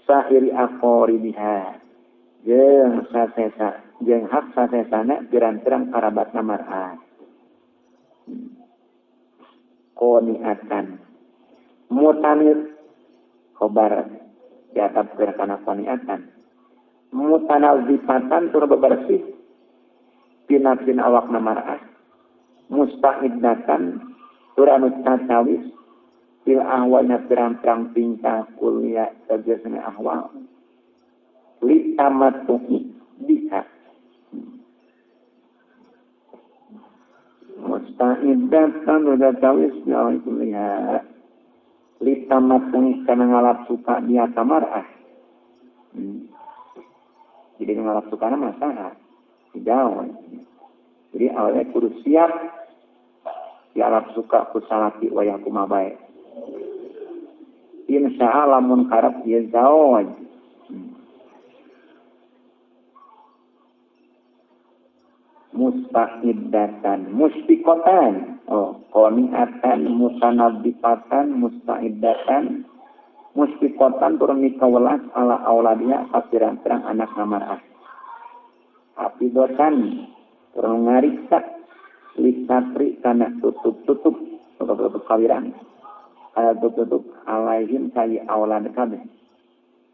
sa'iri aqaribiha Jeung sasesa jeung hak sasesana pirang-pirang karabatna mar'ah. Qoniatan mutanir khobar diatap kana qoniatan mutanazifatan tur bebersih tina-tina awakna mar'ah musta'idatan tur anu cacawis fil ahwalna pirang-pirang tingkah kuliah tegasna ahwal litamatuhi biha musta'idatan udah cawis ya kuliah litamatuhi kana ngalap suka dia kamarah. Jadi ngalap suka na masalah jauh. Jadi awalnya kudu siap dialap suka ku salaki wayah kumaha bae. Insya Allah mun karep ieu zaoj. Musta'idatan musfiqatan oh qoniatan mutanadzifatan musta'idatan musfiqatan turun mikawelas ala auladiha ka pirang-pirang anak mar'ah hafidzatan turun ngariksa lisatri kana tutup-tutup tutup-tutup kawirang kana tutup-tutup alaihim kai aulad kabeh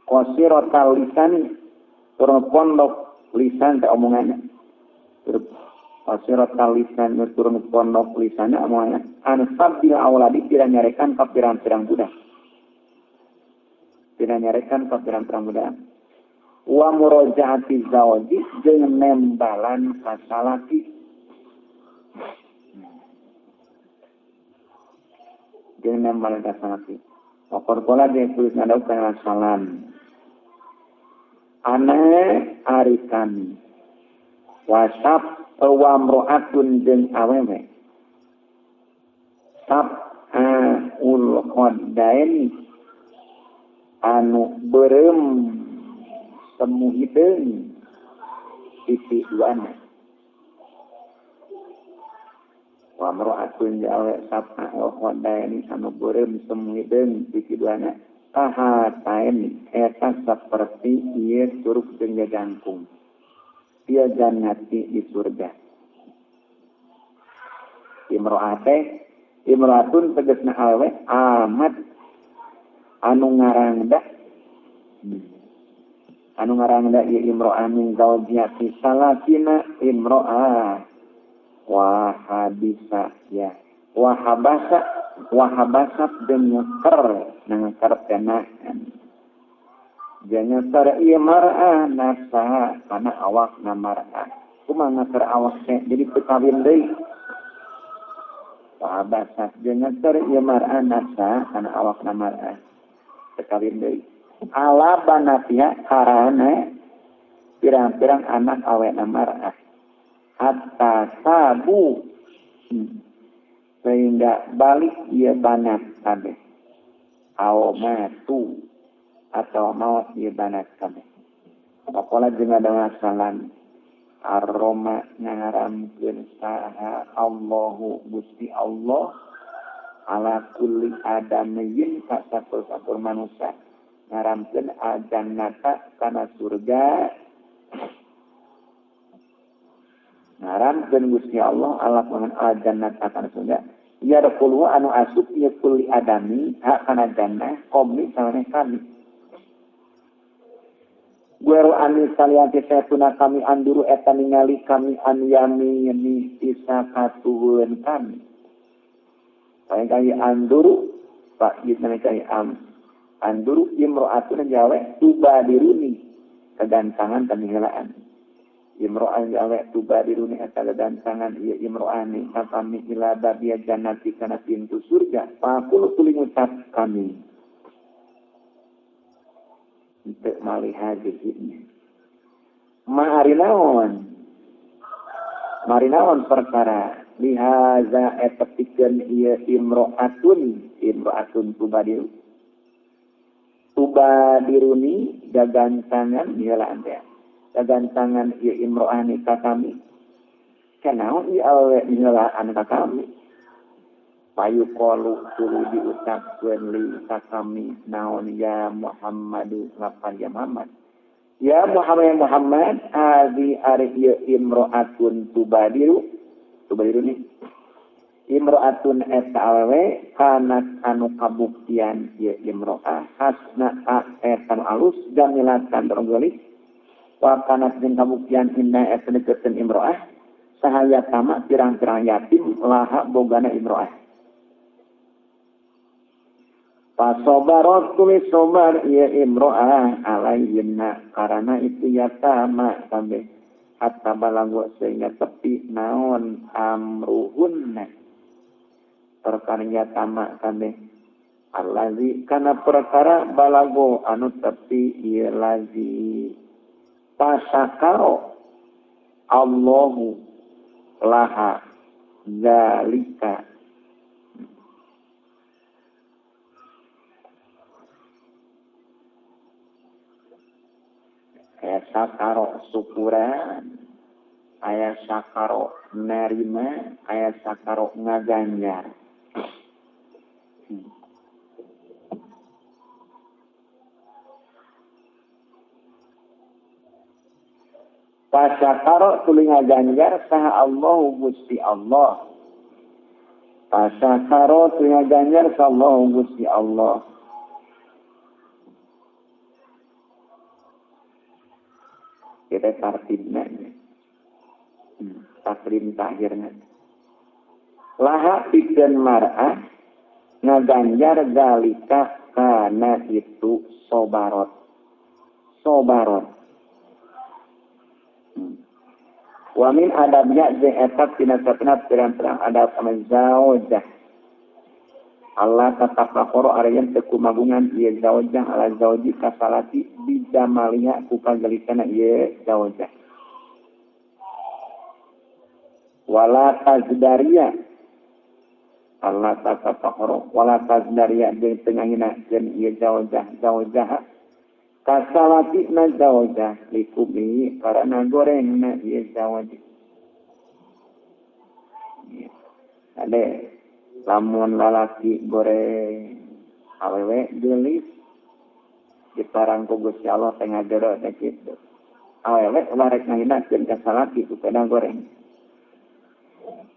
qasiratal lisani turun pondok lisan teh omonganna qasiratal lisan turun pondok lisanna omonganna ansabil auladi tidak nyarekan ka pirang-pirang budak tidak nyarekan ka pirang-pirang budak wa murajaati zawji jeung nembalan ka salaki jeung nembalan ka salaki waqor qala jeung tulis ngadau kana salam ana ari kami wasap wa mro'atun jeung awewe sab'aul khaddaini anu beureum semu hideung sisi duana wa mro'atun jeung awewe sab'aul khaddaini anu beureum semu hideung sisi duana kahatain eta saperti ieu curug jeung jajangkung dia jannati di surga. Imro'ate, imro'atun tegasna awewe amat anu ngarangda. Anu ngarangda ieu imro'ah min zaujiyati salakina imro'ah wa habisa ya. Wa habasa wa habasat jeung ngeker ngeker tenahan. Jangan ieu mar'ah nafsaha kana awakna mar'ah. Kumaha ngeker awak teh jadi teu kawin deui. Sahabat jangan ieu mar'ah nafsaha kana awakna mar'ah. Teu kawin deui. Ala banatiha karana pirang-pirang anak awena mar'ah. Hatta sabu sehingga balik ieu banat kabeh. Aw matu atau maut ieu banat kabeh. Pakola jeung ada salam aroma ngaramkeun saha Allahu Gusti Allah ala kulli adamiyyin ka sakur-sakur manusia ngaramkeun aljannata kana surga ngaramkeun Gusti Allah ala kulli aljannata kana surga ya yadkhulu anu asup ieu kulli adami hak kana jannah qomi sawaneh kami Gueru ani salianti saytuna kami anduru eta ningali kami an yamini isa katuhun kami. Kaya kaya anduru pak ieu namanya kaya am anduru imro'atun jawe tubadiruni kegantangan tamihelaan. Imro'an jawe tubadiruni eta kegantangan ieu imro'ani ka kami ila babia jannati kana pintu surga. Pakulu tuluy ngucap kami. Untuk malihat dirinya. Marinaon perkara lihaza etepikeun ieu imro'atun tubadiru. Tubadiruni gagantangan heulaan teh. Gagantangan ieu imro'ani ka kami. Kanaon ieu awewe heulaan ka kami? Payu qalu tuluy diucapkeun li ka kami naon ya Muhammadu lapan ya Muhammad Ya Muhammad ya Muhammad hadhi ari ieu imro'atun tubadiru tubadiru nih imro'atun eta awewe kanat anu kabuktian ieu imro'ah hasna eta anu alus jamilatan geulis wa kanat jeung kabuktian inna eta deukeutkeun imro'ah saha yatama pirang-pirang yatim laha bogana imro'ah. Pasobarot tulis sobar ieu imro'ah alayhinna karana itu yatama kabeh hatta balago sehingga tepi naon amruhunna perkara yatama kabeh allazi kana perkara balago anu tepi ieu lazi pasakaro Allahu laha zalika. Aya sakaro syukuran, aya sakaro nerima, aya sakaro ngaganjar. Pasakaro tuluy ngaganjar saha Allahu Gusti Allah. Pasakaro tuluy ngaganjar saha Allahu Gusti Allah. Kita tartibna, takrim takhirna. Laha pikeun mar'ah ngaganjar zalika kana itu sobarot. Sobarot. Wa min adabnya jeung eta tina satna pirang-pirang adab sama zaujah. Allah tatafakuru ariyan teu kumagungan ieu zaujah ala zauji kasalati bijamaliha ku kageulisana ieu zaujah. Wala tazdariya Allah tatafakuru wala tazdariya jeung teu ngahinakeun ieu zaujah zaujah kasalati na zaujah likumi karana gorengna ieu zaujah. Ade lamun lalaki goreng awewe geulis diparang ku Gusti Allah teh ngajero teh kitu. Awewe ulah rek ngahinakeun ka salaki ku kana goreng.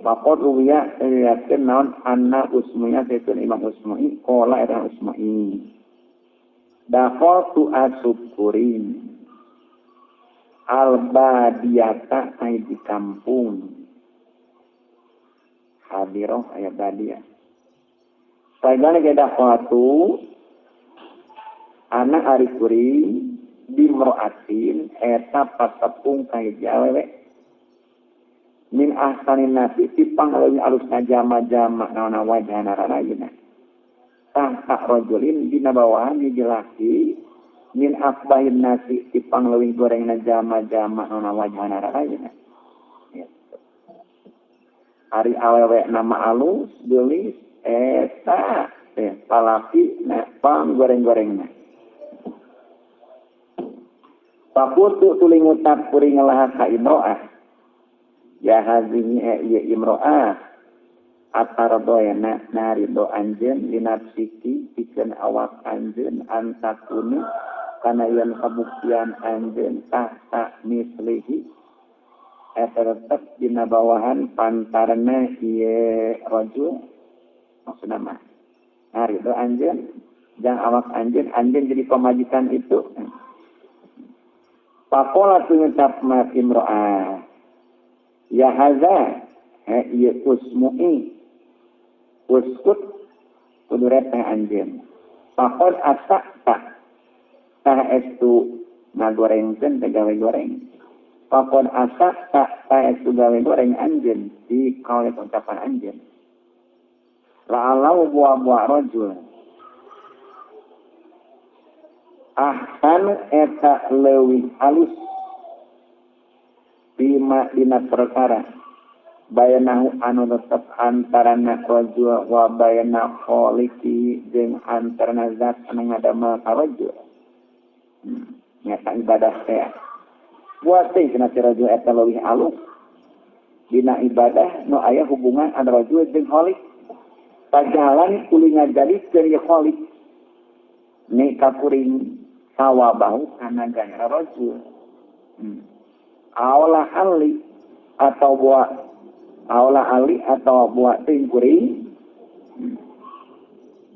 Faqad ruwiya riwayatkeun naon anna usmunya sayyidun Imam Usmai qala era Usmai dakhaltu asukurin al-badiyata ay di kampung hadiroh aya badia. Saigana ge dakwatu anak ari kuring bimroatin eta patepung ka hiji awewe min ahsanin nasi tipang leuwih alusna jama-jama naonna wajahna rarayna tahta rajulin dina bawahan hiji laki min akbahin nasi tipang leuwih gorengna jama-jama naonna wajahna rarayna. Ari awewe nama alus geulis eta teh palaki na pang goreng-gorengna. Pakutu tuluy ngucap kuring laha ka imro'ah. Ya hazihi ieu imro'ah atardoena narido anjeun linafsiki pikeun awak anjeun antakuni kana yen kabuktian anjeun tahta mislihi eta tetep dina bawahan pantarna ieu rajul maksudna mah narido anjeun jang awak anjeun anjeun jadi pamajikan itu. Pakola tu ngucap ma imro'ah ya haza ieu usmu'i uskut kudu reteh anjeun pakon asak tak tah estu ngagorengkeun teh gawe goreng pakon asak tak tah estu gawe goreng anjeun di kaule ucapan anjeun la'alau buah-buah rajul ahsanu eta leuwih alus bima dina perkara bayanahu anu tetep antarana rajul wa bayana khaliqi jeung antarana zat anu ngadamel ka rajul. Nyata ibadah teh buat teh cenah si rajul eta leuwih alus dina ibadah nu aya hubungan antara rajul jeung khaliq. Pajalan kuring ngajadikeun ye khaliq. Ni ka kuring Sawabahu kana ganjaran rajul. Aola ali atau buah aola ali atau buah ting kuring.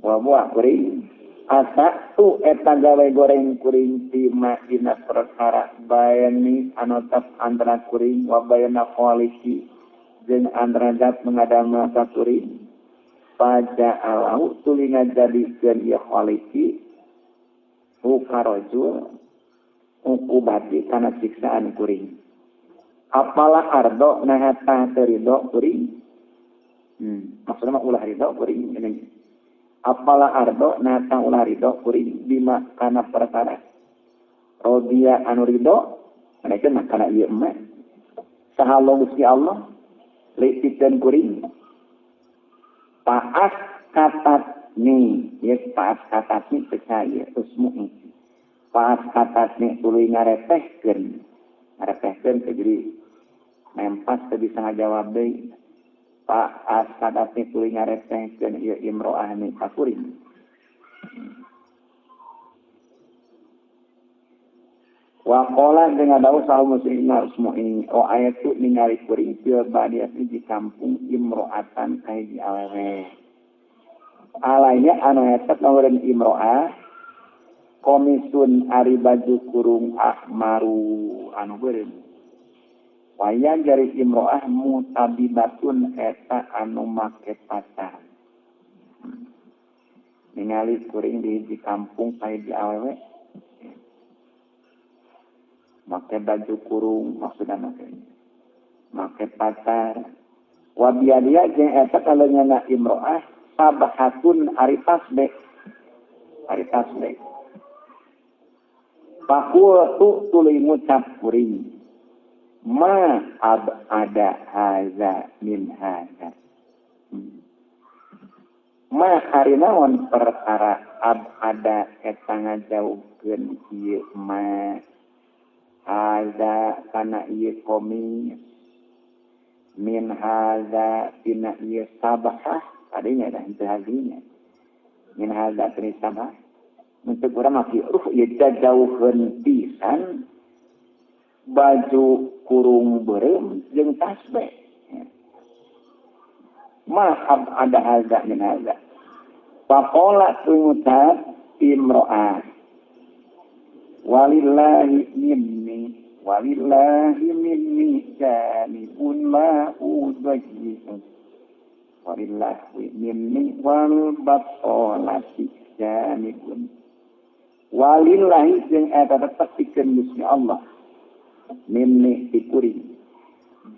Buah-buah kuring. Asa tu eta gawe goreng kuring tima dina perkara bayani anu tap antara kuring wa bayana kholiki jeung antara zat mengadama ka kuring. Paja alau tuluy ngajadikeun ieu kholiki ukarojul ukubati kana siksaan kuring. Apalah ardo nah tah teu ridho kuring. Maksudna mah ulah ridho kuring ini. Apalah ardo nah tah ulah ridho kuring bima kana perkara rodia anu ridho mereka mah kana ieu mah saha Gusti Allah li pikeun kuring paas katatni ya paas katatni percaya usmu paas katatni tuluy ngaretehkeun ngaretehkeun teh jadi nempas teu bisa ngajawab deui paas katatni tuluy ngaretehkeun ieu imro'ah ni ka kuring. Wa qala jeung dawuh saha muslimna usmu o ayatu ningali kuring fil badiati di kampung imro'atan kahiji awewe. Alainya anu eta ngawereun imro'ah komisun ari baju kurung ahmaru anu beureum. Waya jari imro'ah mutabibatun eta anu make pacar. Ningali kuring di hiji kampung kahiji awewe make baju kurung maksudna make pacar. Wa biadia jeung eta kaleunyeuna imro'ah sabahatun ari tasbih. Ari tasbih. Fakultu tuluy ngucap kuring ma ab ada haza min haza. Ma ari naon perkara ab ada eta ngajauhkeun ieu ma haza kana ieu komis min haza tina ieu sabahah tadinya dah henteu hazinya min haza tina sabah untuk urang mah ieu jauheun pisan baju kurung beureum jeung tasbih. Mahab ada haza min haza. Faqala tungutab imro'ah walillahi minni walillahi minni janibun la udayyi'u walillahi minni wal batolati janibun walillahi jeung eta tetep pikeun Gusti Allah minni ti kuring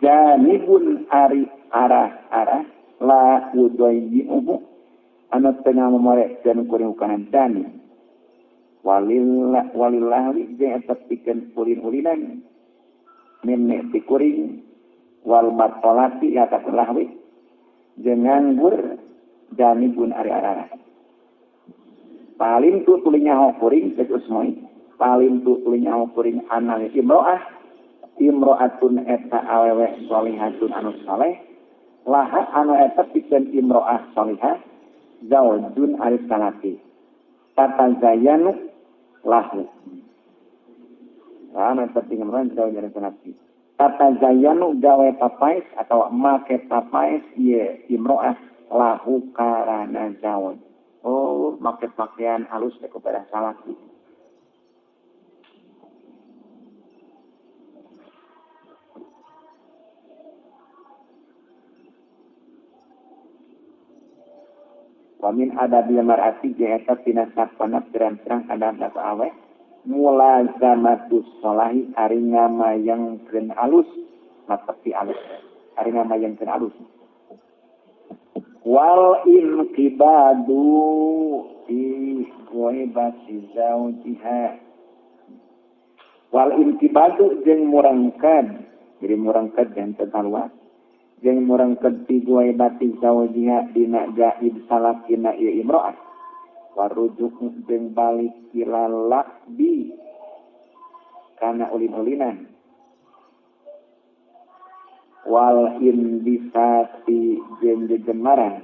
janibun ari arah-arah la udayyi'u anu teu ngamorekeun kuring kana janib walillah walillahi jeung eta pikeun ulin-ulinan minni ti kuring wal batolati ya takulahwi jeung nganggur janibun ari arah. Paling tu tuluy nyaho kuring cek usmoi paling tu tuluy nyaho kuring anang imro'ah imro'atun eta awewe sholihatun anu saleh laha anu eta pikeun imro'ah sholihah zaujun ari salati tatazayanu lahu. Anu eta pikeun imro'ah zaujun ari salati tatazayanu gawe papais atau make papais ieu imro'ah lahu karana zauj. Oh, make pakaian halus teh kepada salaki. Wa min adabil mar'ati jeung tina sapana pirang-pirang adab awe mulazamatus sholahi ari ngamayangkeun alus matepi alus ari ngamayangkeun alus wal inqibadu fi ghaibati zawjiha wal inqibadu jeung murangkad jadi murangkad jeung teu kaluar jeung murangkad fi ghaibati zawjiha dina gaib salakina ieu imro'ah warujuk jeung balik ila lakbi kana ulin-ulinan wal indisati jeung jejemaran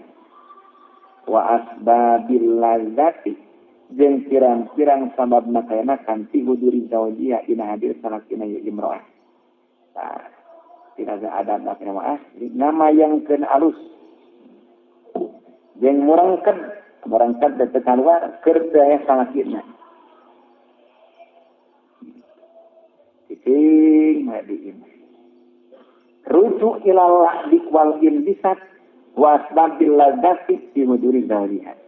wa asbabil lazati Jeung pirang-pirang sababna kaenakan fi huduri zawjiha dina hadir salakina ieu imro'ah. Tah, tidak ada adab kana mah ngamayangkeun alus. Jeung murangked, murangked teu kaluar keur teu aya salakina. Cicing we di imah. Rujuk ilal la'bi wal inbisat wa asbabil ladzati fi huduri zawjiha.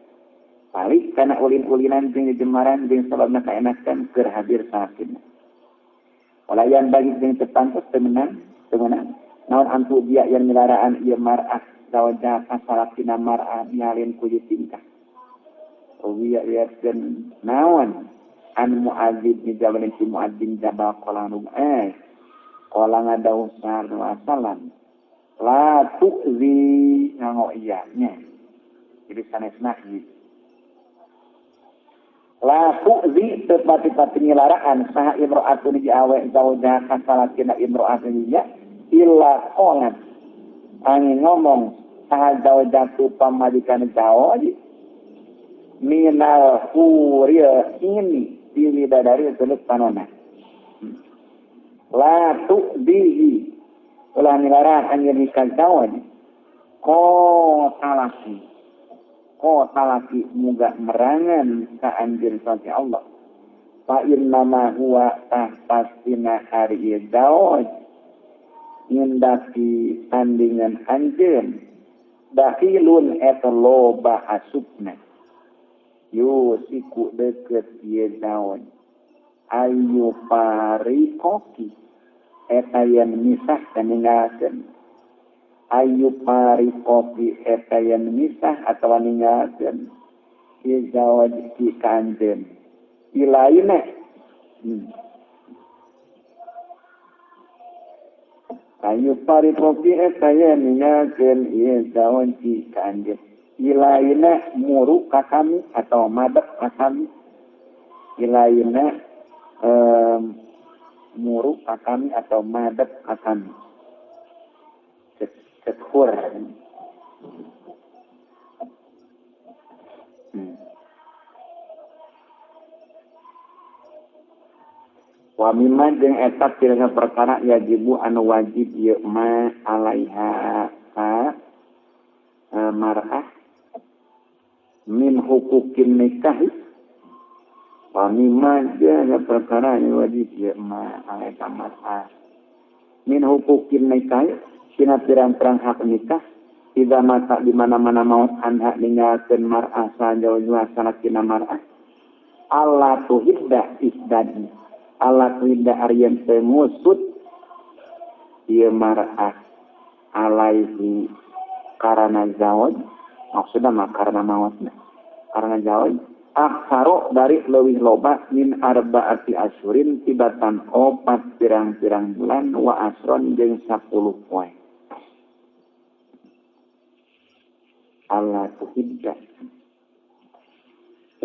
Balik kana ulin-ulinan jeung jemaran jeung sababna kaenakan keur hadir salakina. Walayan bagi jeung teu pantes teu meunang, teu meunang. Naon antu dia yang milaraan ieu mar'ah zawajah kasalakina mar'ah nyalin ku tingkah. Uwiya lihatkeun naon an Mu'adz bin Jabal si Mu'adz bin Jabal qala eh qala ngadau sallallahu salam la tu'zi nganggo iya nya. Jadi sanes nahyi. La tu'zi tepati-pati ngilaraan saha imro'atun di awe zawjah kasalakina imro'atun ya illa qolat angin ngomong saha zawjatu pamajikan zawj minal huril ini di widadari teluk panona. La tu'zihi ulah ngilaraan angin nikah zawj qotalaki talaki muga merangan ka anjeun salaki Allah. Fa innama huwa tah pastina ari ieu zawj nyendaki tandingan anjeun dakhilun eta loba asupna. Yusiku deukeut ieu zawj ayu pariqoki eta yen misah ninggalkeun. Ayu pariqoki eta yen misah atawa ninggalkeun ieu zawaj ki ka anjeun ilaina. Ayu pariqoki eta yen ninggalkeun ieu zawaj ki ka anjeun ilaina muru ka kami atau madep ka kami. Ilaina muru ka kami atau madep ka kami. Cekur. Wa mimma jeung eta tina perkara yajibu anu wajib ieu ma alaiha ka mar'ah min huquqin nikah. Wa mimma jeung perkara anu wajib ieu ma alaiha mar'ah min huquqin nikah tina pirang-pirang hak nikah idza mata di mana-mana maut anha ninggalkeun mar'ah sajauh salakina mar'ah alla tuhidda isdad alla tuhidda aryan teu ngusut ieu mar'ah alaihi karana zawaj maksudna mah karena mautna karena zawaj aksaro dari leuwih loba min arbaati asyurin tibatan opat pirang-pirang bulan wa asron jeung 10 poe. Allah tuhidda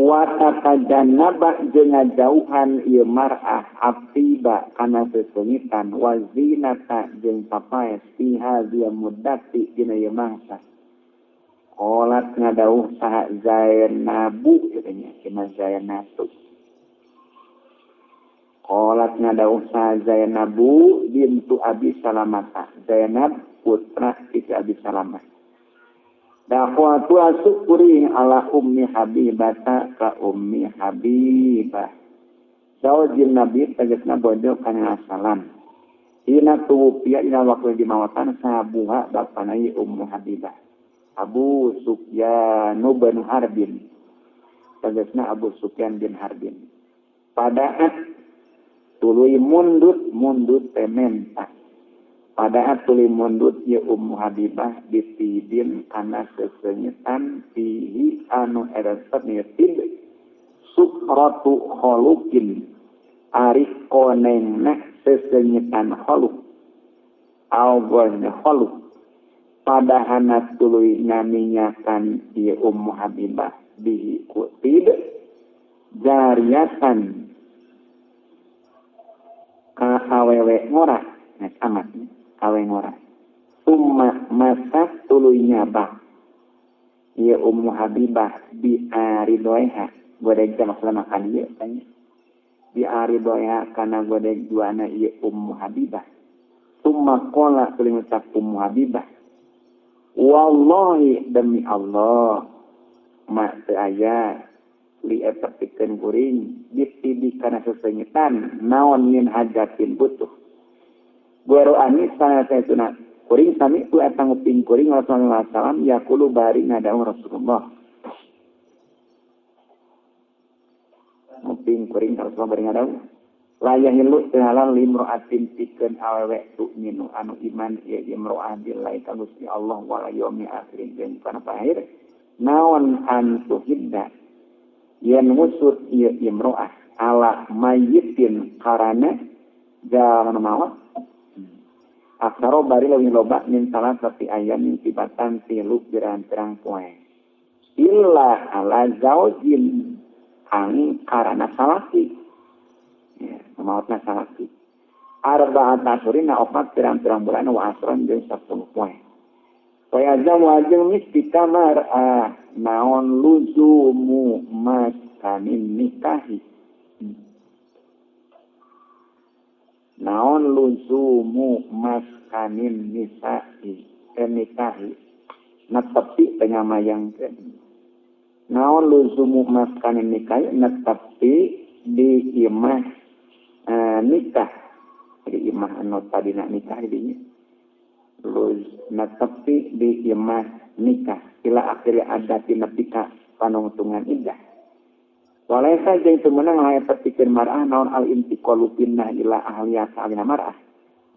wa tatajannaba jeung ngajauhan ieu mar'ah atiba kana sesengitan wa zinata jeung papaes fiha dia muddati dina ieu mangsa. Qolat ngadauh saha Zainabu katanya kena Zainatu. Qolat ngadauh saha Zainabu bintu Abi Salamah. Zainab putra istri Abi Salamah. Dakwatu asukuri ala Ummi Habibata ka Ummi Habibah. Zaujin Nabi tegasna bojo kana salam. Ina tuwfiya ina waktu dimawatan sabuha bapana Ummu Habibah. Abu Sufyan bin Harbin. Tegasna Abu Sufyan bin Harbin. Padaat tuluy mundut tementa. Padaat tuluy mundut ye Ummu Habibah ditidin kana sesenyitan fihi anu eresep nitid sukratu kholukin ari konengna sesenyitan kholuk awalnya kholuk padahana tuluy ngaminyakan ieu Ummu Habibah bihi ku tid jariyatan ka awewe ngora nek amat awe ngora umma masak tuluy nyabak ieu Ummu Habibah bi aridoeha Godeg teh maksudna makan ieu tanya. Bi aridoya kana godeg duana ieu Ummu Habibah. Summa qala tuluy ngucap Ummu Habibah. Wallahi demi Allah ma teu aya li eta pikeun kuring ditidi kana sesengitan naon min hajatin butuh. Guero anis sana saestuna kuring sami ku eta nguping kuring Rasulullah sallallahu alaihi wasallam yaqulu bari ngadaung Rasulullah. Nguping kuring Rasulullah bari ngadaung la yahilu teu halal limroatin pikeun awewe tu'minu anu iman ieu imro'ah billahi ka Gusti Allah wal yaumil akhir jeung kana akhir naon antuhidda yen ngusut ieu imro'ah ala mayyitin karana jalma maot aksaro bari leuwih loba min salah satu ayam tibatan tilu pirang-pirang poe illa ala zaujin ang karana salaki ya maotna salaki arba'at asyurina opat pirang-pirang bulan wa asron jeung 10 poe. Wayazam wajeng misti kamar naon luzumu maskanin nikahi. Naon luzumu maskanin nisa'i nikahi. Netepi penyamayangkeun. Naon luzumu maskanin nikahi netepi di imah nikah. Di imah anu tadina nikah dinya. Luz netepi di imah nikah ila akhir adati nepika panungtungan iddah. Walaisa jeung teu meunang lae pepikeun mar'ah naon al intiqalu pinnah ila ahliya ka alina mar'ah.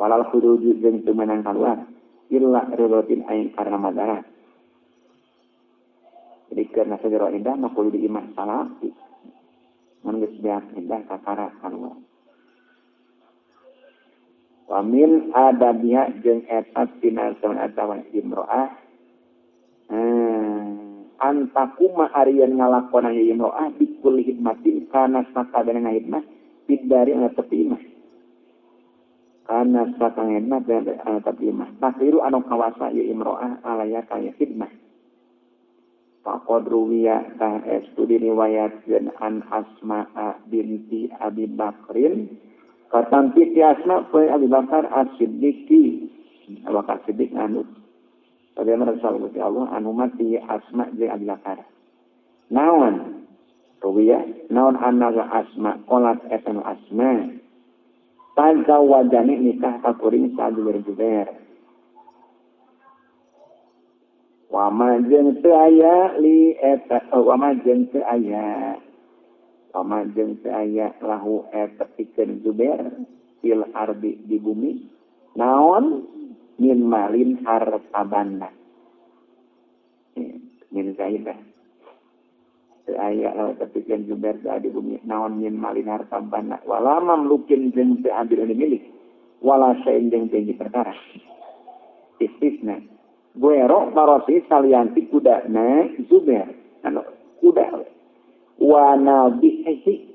Walal khuruju jeung teu meunang kaluar illa ridotin aing karena madarat. Jadi karena sajero iddah mah kudu di imah salaki. Mun geus beak iddah kakara kaluar. Wa min adabiha jeung eta tina saun atawa imro'ah antakuma arian ngalakonan ieu imro'ah bikul hidmatin kana sakabehna hidmah bidari anu tepi imah kana sakabehna hidmah anu tepi imah takdiru anu kawasa ieu imro'ah alaya kaya hidmah faqad ruwiya tah estu diriwayatkeun an Asma'a binti Abi Bakrin katampi ti Asma poe Abi Bakar As-Siddiqi Abu Bakar Siddiq anu bagaimana Rasul Allah anu mati Asma jeung Abi Bakar naon ruwiya naon anna Asma qolat eta Asma tazawwajani nikah ka kuring sa Zubair wa ma jeung teu aya li eta wa ma jeung teu aya Pama jeung teu aya lahu eta pikeun Zubair fil ardi di bumi naon min malin harta banda min zaidah teu aya lahu eta pikeun Zubair di bumi naon min malin harta banda wala mamlukin jeung teu ambil anu milik wala sain jeung teu perkara istisna guero marosi salianti kudana Zubair anu kuda wa nabihi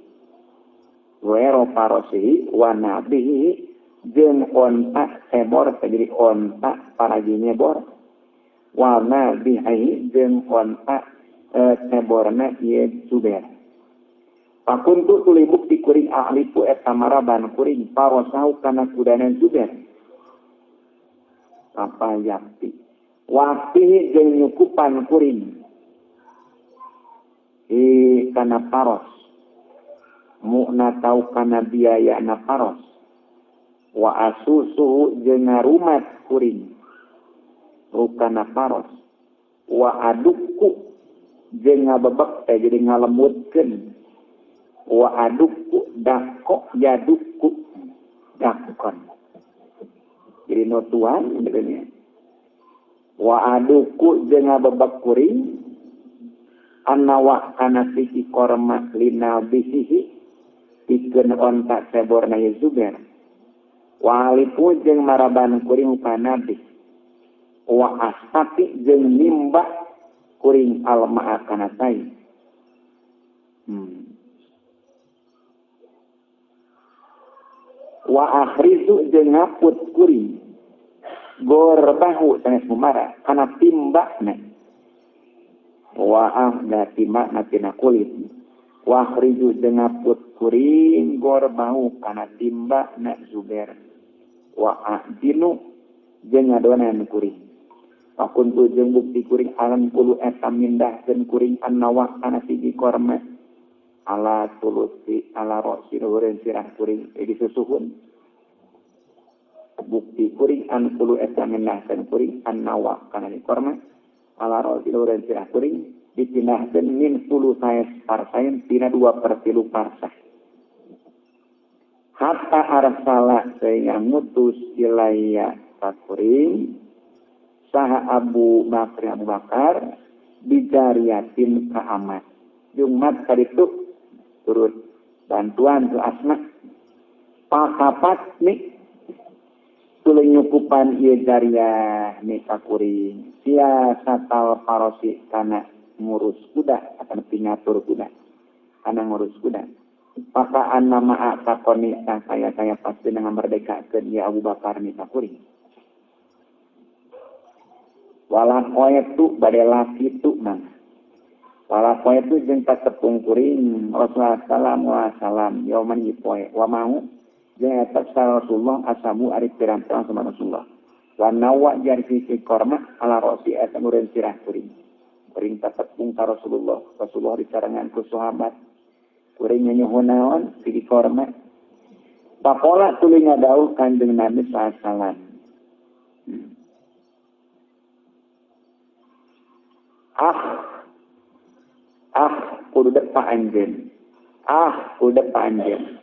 wero parosihi wa nabihi jeung onta sebor jadi onta paragi nyebor wa nabihi jeung onta seborna ieu Zubair pakuntu tuluy bukti kuring ahlipu eta maraban kuring parosahu kana kudana Zubair apa yakti waktihi jeung nyukupan kuring kana paros mukna tau kana biaya na paros wa asusuhu jeung ngarumat kuring rukana paros wa adukku jeung ngabebek teh jadi ngalemutkeun wa adukku dakok yadukku dakon jadi notuan gitu nya wa adukku jeung ngabebek kuring annawa kana siki korma lina bisihi pikeun onta seborna Zubair walipu jeung maraban kuring ka nabi wa astati jeung nimba kuring almaa kana tai wa akhrizu jeung ngaput kuring gorbahu sanes mumara kana timbakna wa ahda timbakna tina kulit Wakhriju jeung ngaput kuring gorbau kana timba na Zubair. Wa a'dinu jeung ngadonan kuring. Pakuntu jeung bukti kuring alam kulu eta mindahkeun kuring annawa kana siji korma ala tulusi ala rosi luhureun sirah kuring disusuhun. Bukti kuring an kulu eta mindahkeun kuring annawa kana siji korma ala rosi luhureun sirah kuring dipindahkeun min sulusaes parsain tina 2/3 parsah. Hatta arsala sehingga ngutus ilaya ka kuring saha Abu Bakar Abu Bakar bijariatin ka amat. Jumat kaditu turut bantuan tu Asma. Pakapat nih tuluy nyukupan ieu jariah ni ka kuring. Siasatal parosi kana ngurus kuda akan pingatur kuda. Kana ngurus kuda. Pakaan nama takoni saya pasti ngamerdekakeun ya Abu Bakar ni ka kuring. Wala tu bade laki tu mang. Wala tu jeung patepung kuring Rasulullah sallallahu alaihi wasallam yauman ipoe wa mau jeung eta Rasulullah asamu ari pirang-pirang sama Rasulullah. Wa nawa jarfi fi korma ala rosi eta ngureun sirah kuring. Kuring patepung ka Rasulullah. Rasulullah disarengan ku sahabat. Kuring nyuhun naon fi korma. Pakola tuluy ngadauh Kanjeng Nabi sallallahu alaihi wasallam. Ah kudu depa anjeun. Ah kudu depa anjeun.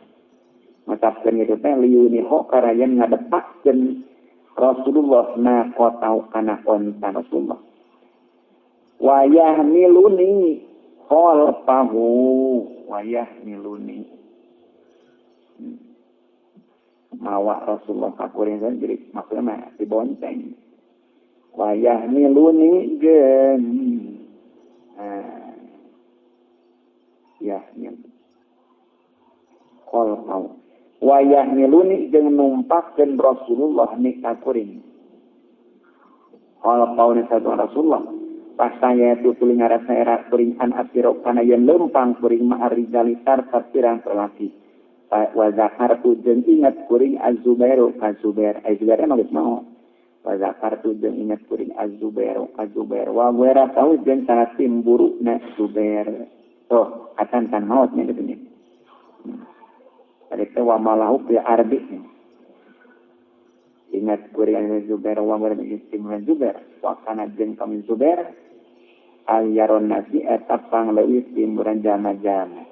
Ngucapkeun kitu teh liuniho karayan ngadepakeun Rasulullah na kotau kana onta Rasulullah. Wayah miluni khalfahu wayah miluni. Mawa Rasulullah ka kuring jadi maksudna mah dibonceng. Wayah miluni jeung ya kol wayah miluni jeung numpakkeun Rasulullah ni ka kuring. Kol paune satu Rasulullah pas saya itu tuluy ngarasa era kuring an asiro kana yen lempang kuring ma arrijali sarta pirang laki. Wa zakartu jeung ingat kuring Az-Zubairu ka Zubair. Az-Zubair mah geus maot. Wa zakartu jeung ingat kuring Az-Zubairu ka Zubair. Wa wera tau jeung sana timburu na Zubair. Tuh, atan tan maut nya gitu nya. Tadi teh wa malahu fi ardi. Ingat kuring Zubair wa wera timburu Zubair. Wa kana jeung kami Zubair al yaron nasi eta pangleuwih timburan jama-jama.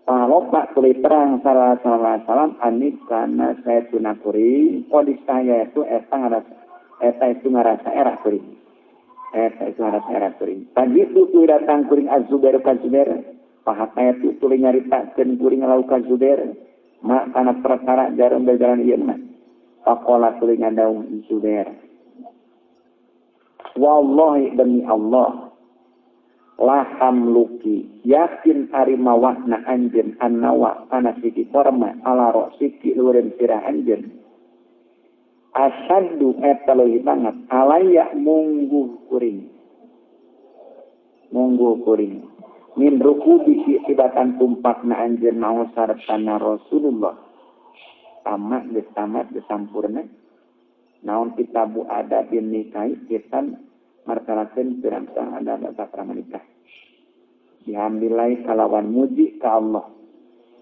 Palopa tuluy terang sallallahu alaihi wasallam anik kana saytuna kuring kodi saya itu eta ngarasa eta itu ngarasa era kuring. Eta itu ngarasa era kuring. Pagitu tuluy datang kuring Az-Zubair ka Zubair, pahataya tu tuluy nyaritakeun kuring lau ka Zubair, ma kana perkara jarum berjalan ieu mah. Pakola tuluy ngadaung Zubair. Wallahi demi Allah lahamluki yakin ari mawahna anjeun annawa kana siki korma ala rosiki luhureun sirah anjeun asyaddu eta leuwih banget alaya mungguh kuring min rukubi tibatan tumpakna anjeun mau sartana Rasulullah tamat geus tamat geus sampurna naon kitabu adabin nikahi kitan martalakeun pirang-pirang adab tata menikah. Dihamdilai kalawan muji ka Allah.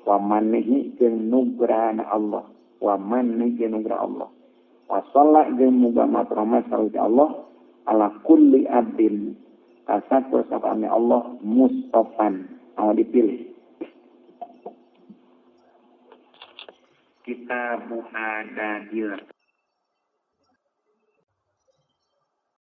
Wa manihi jeung nugrahana Allah. Wa manihi jeung nugrah Allah. Wa shalla jeung muga matrama sauri Allah ala kulli abdin. Kasatu sapami Allah mustafan. Anu dipilih. Kitabu Adabil.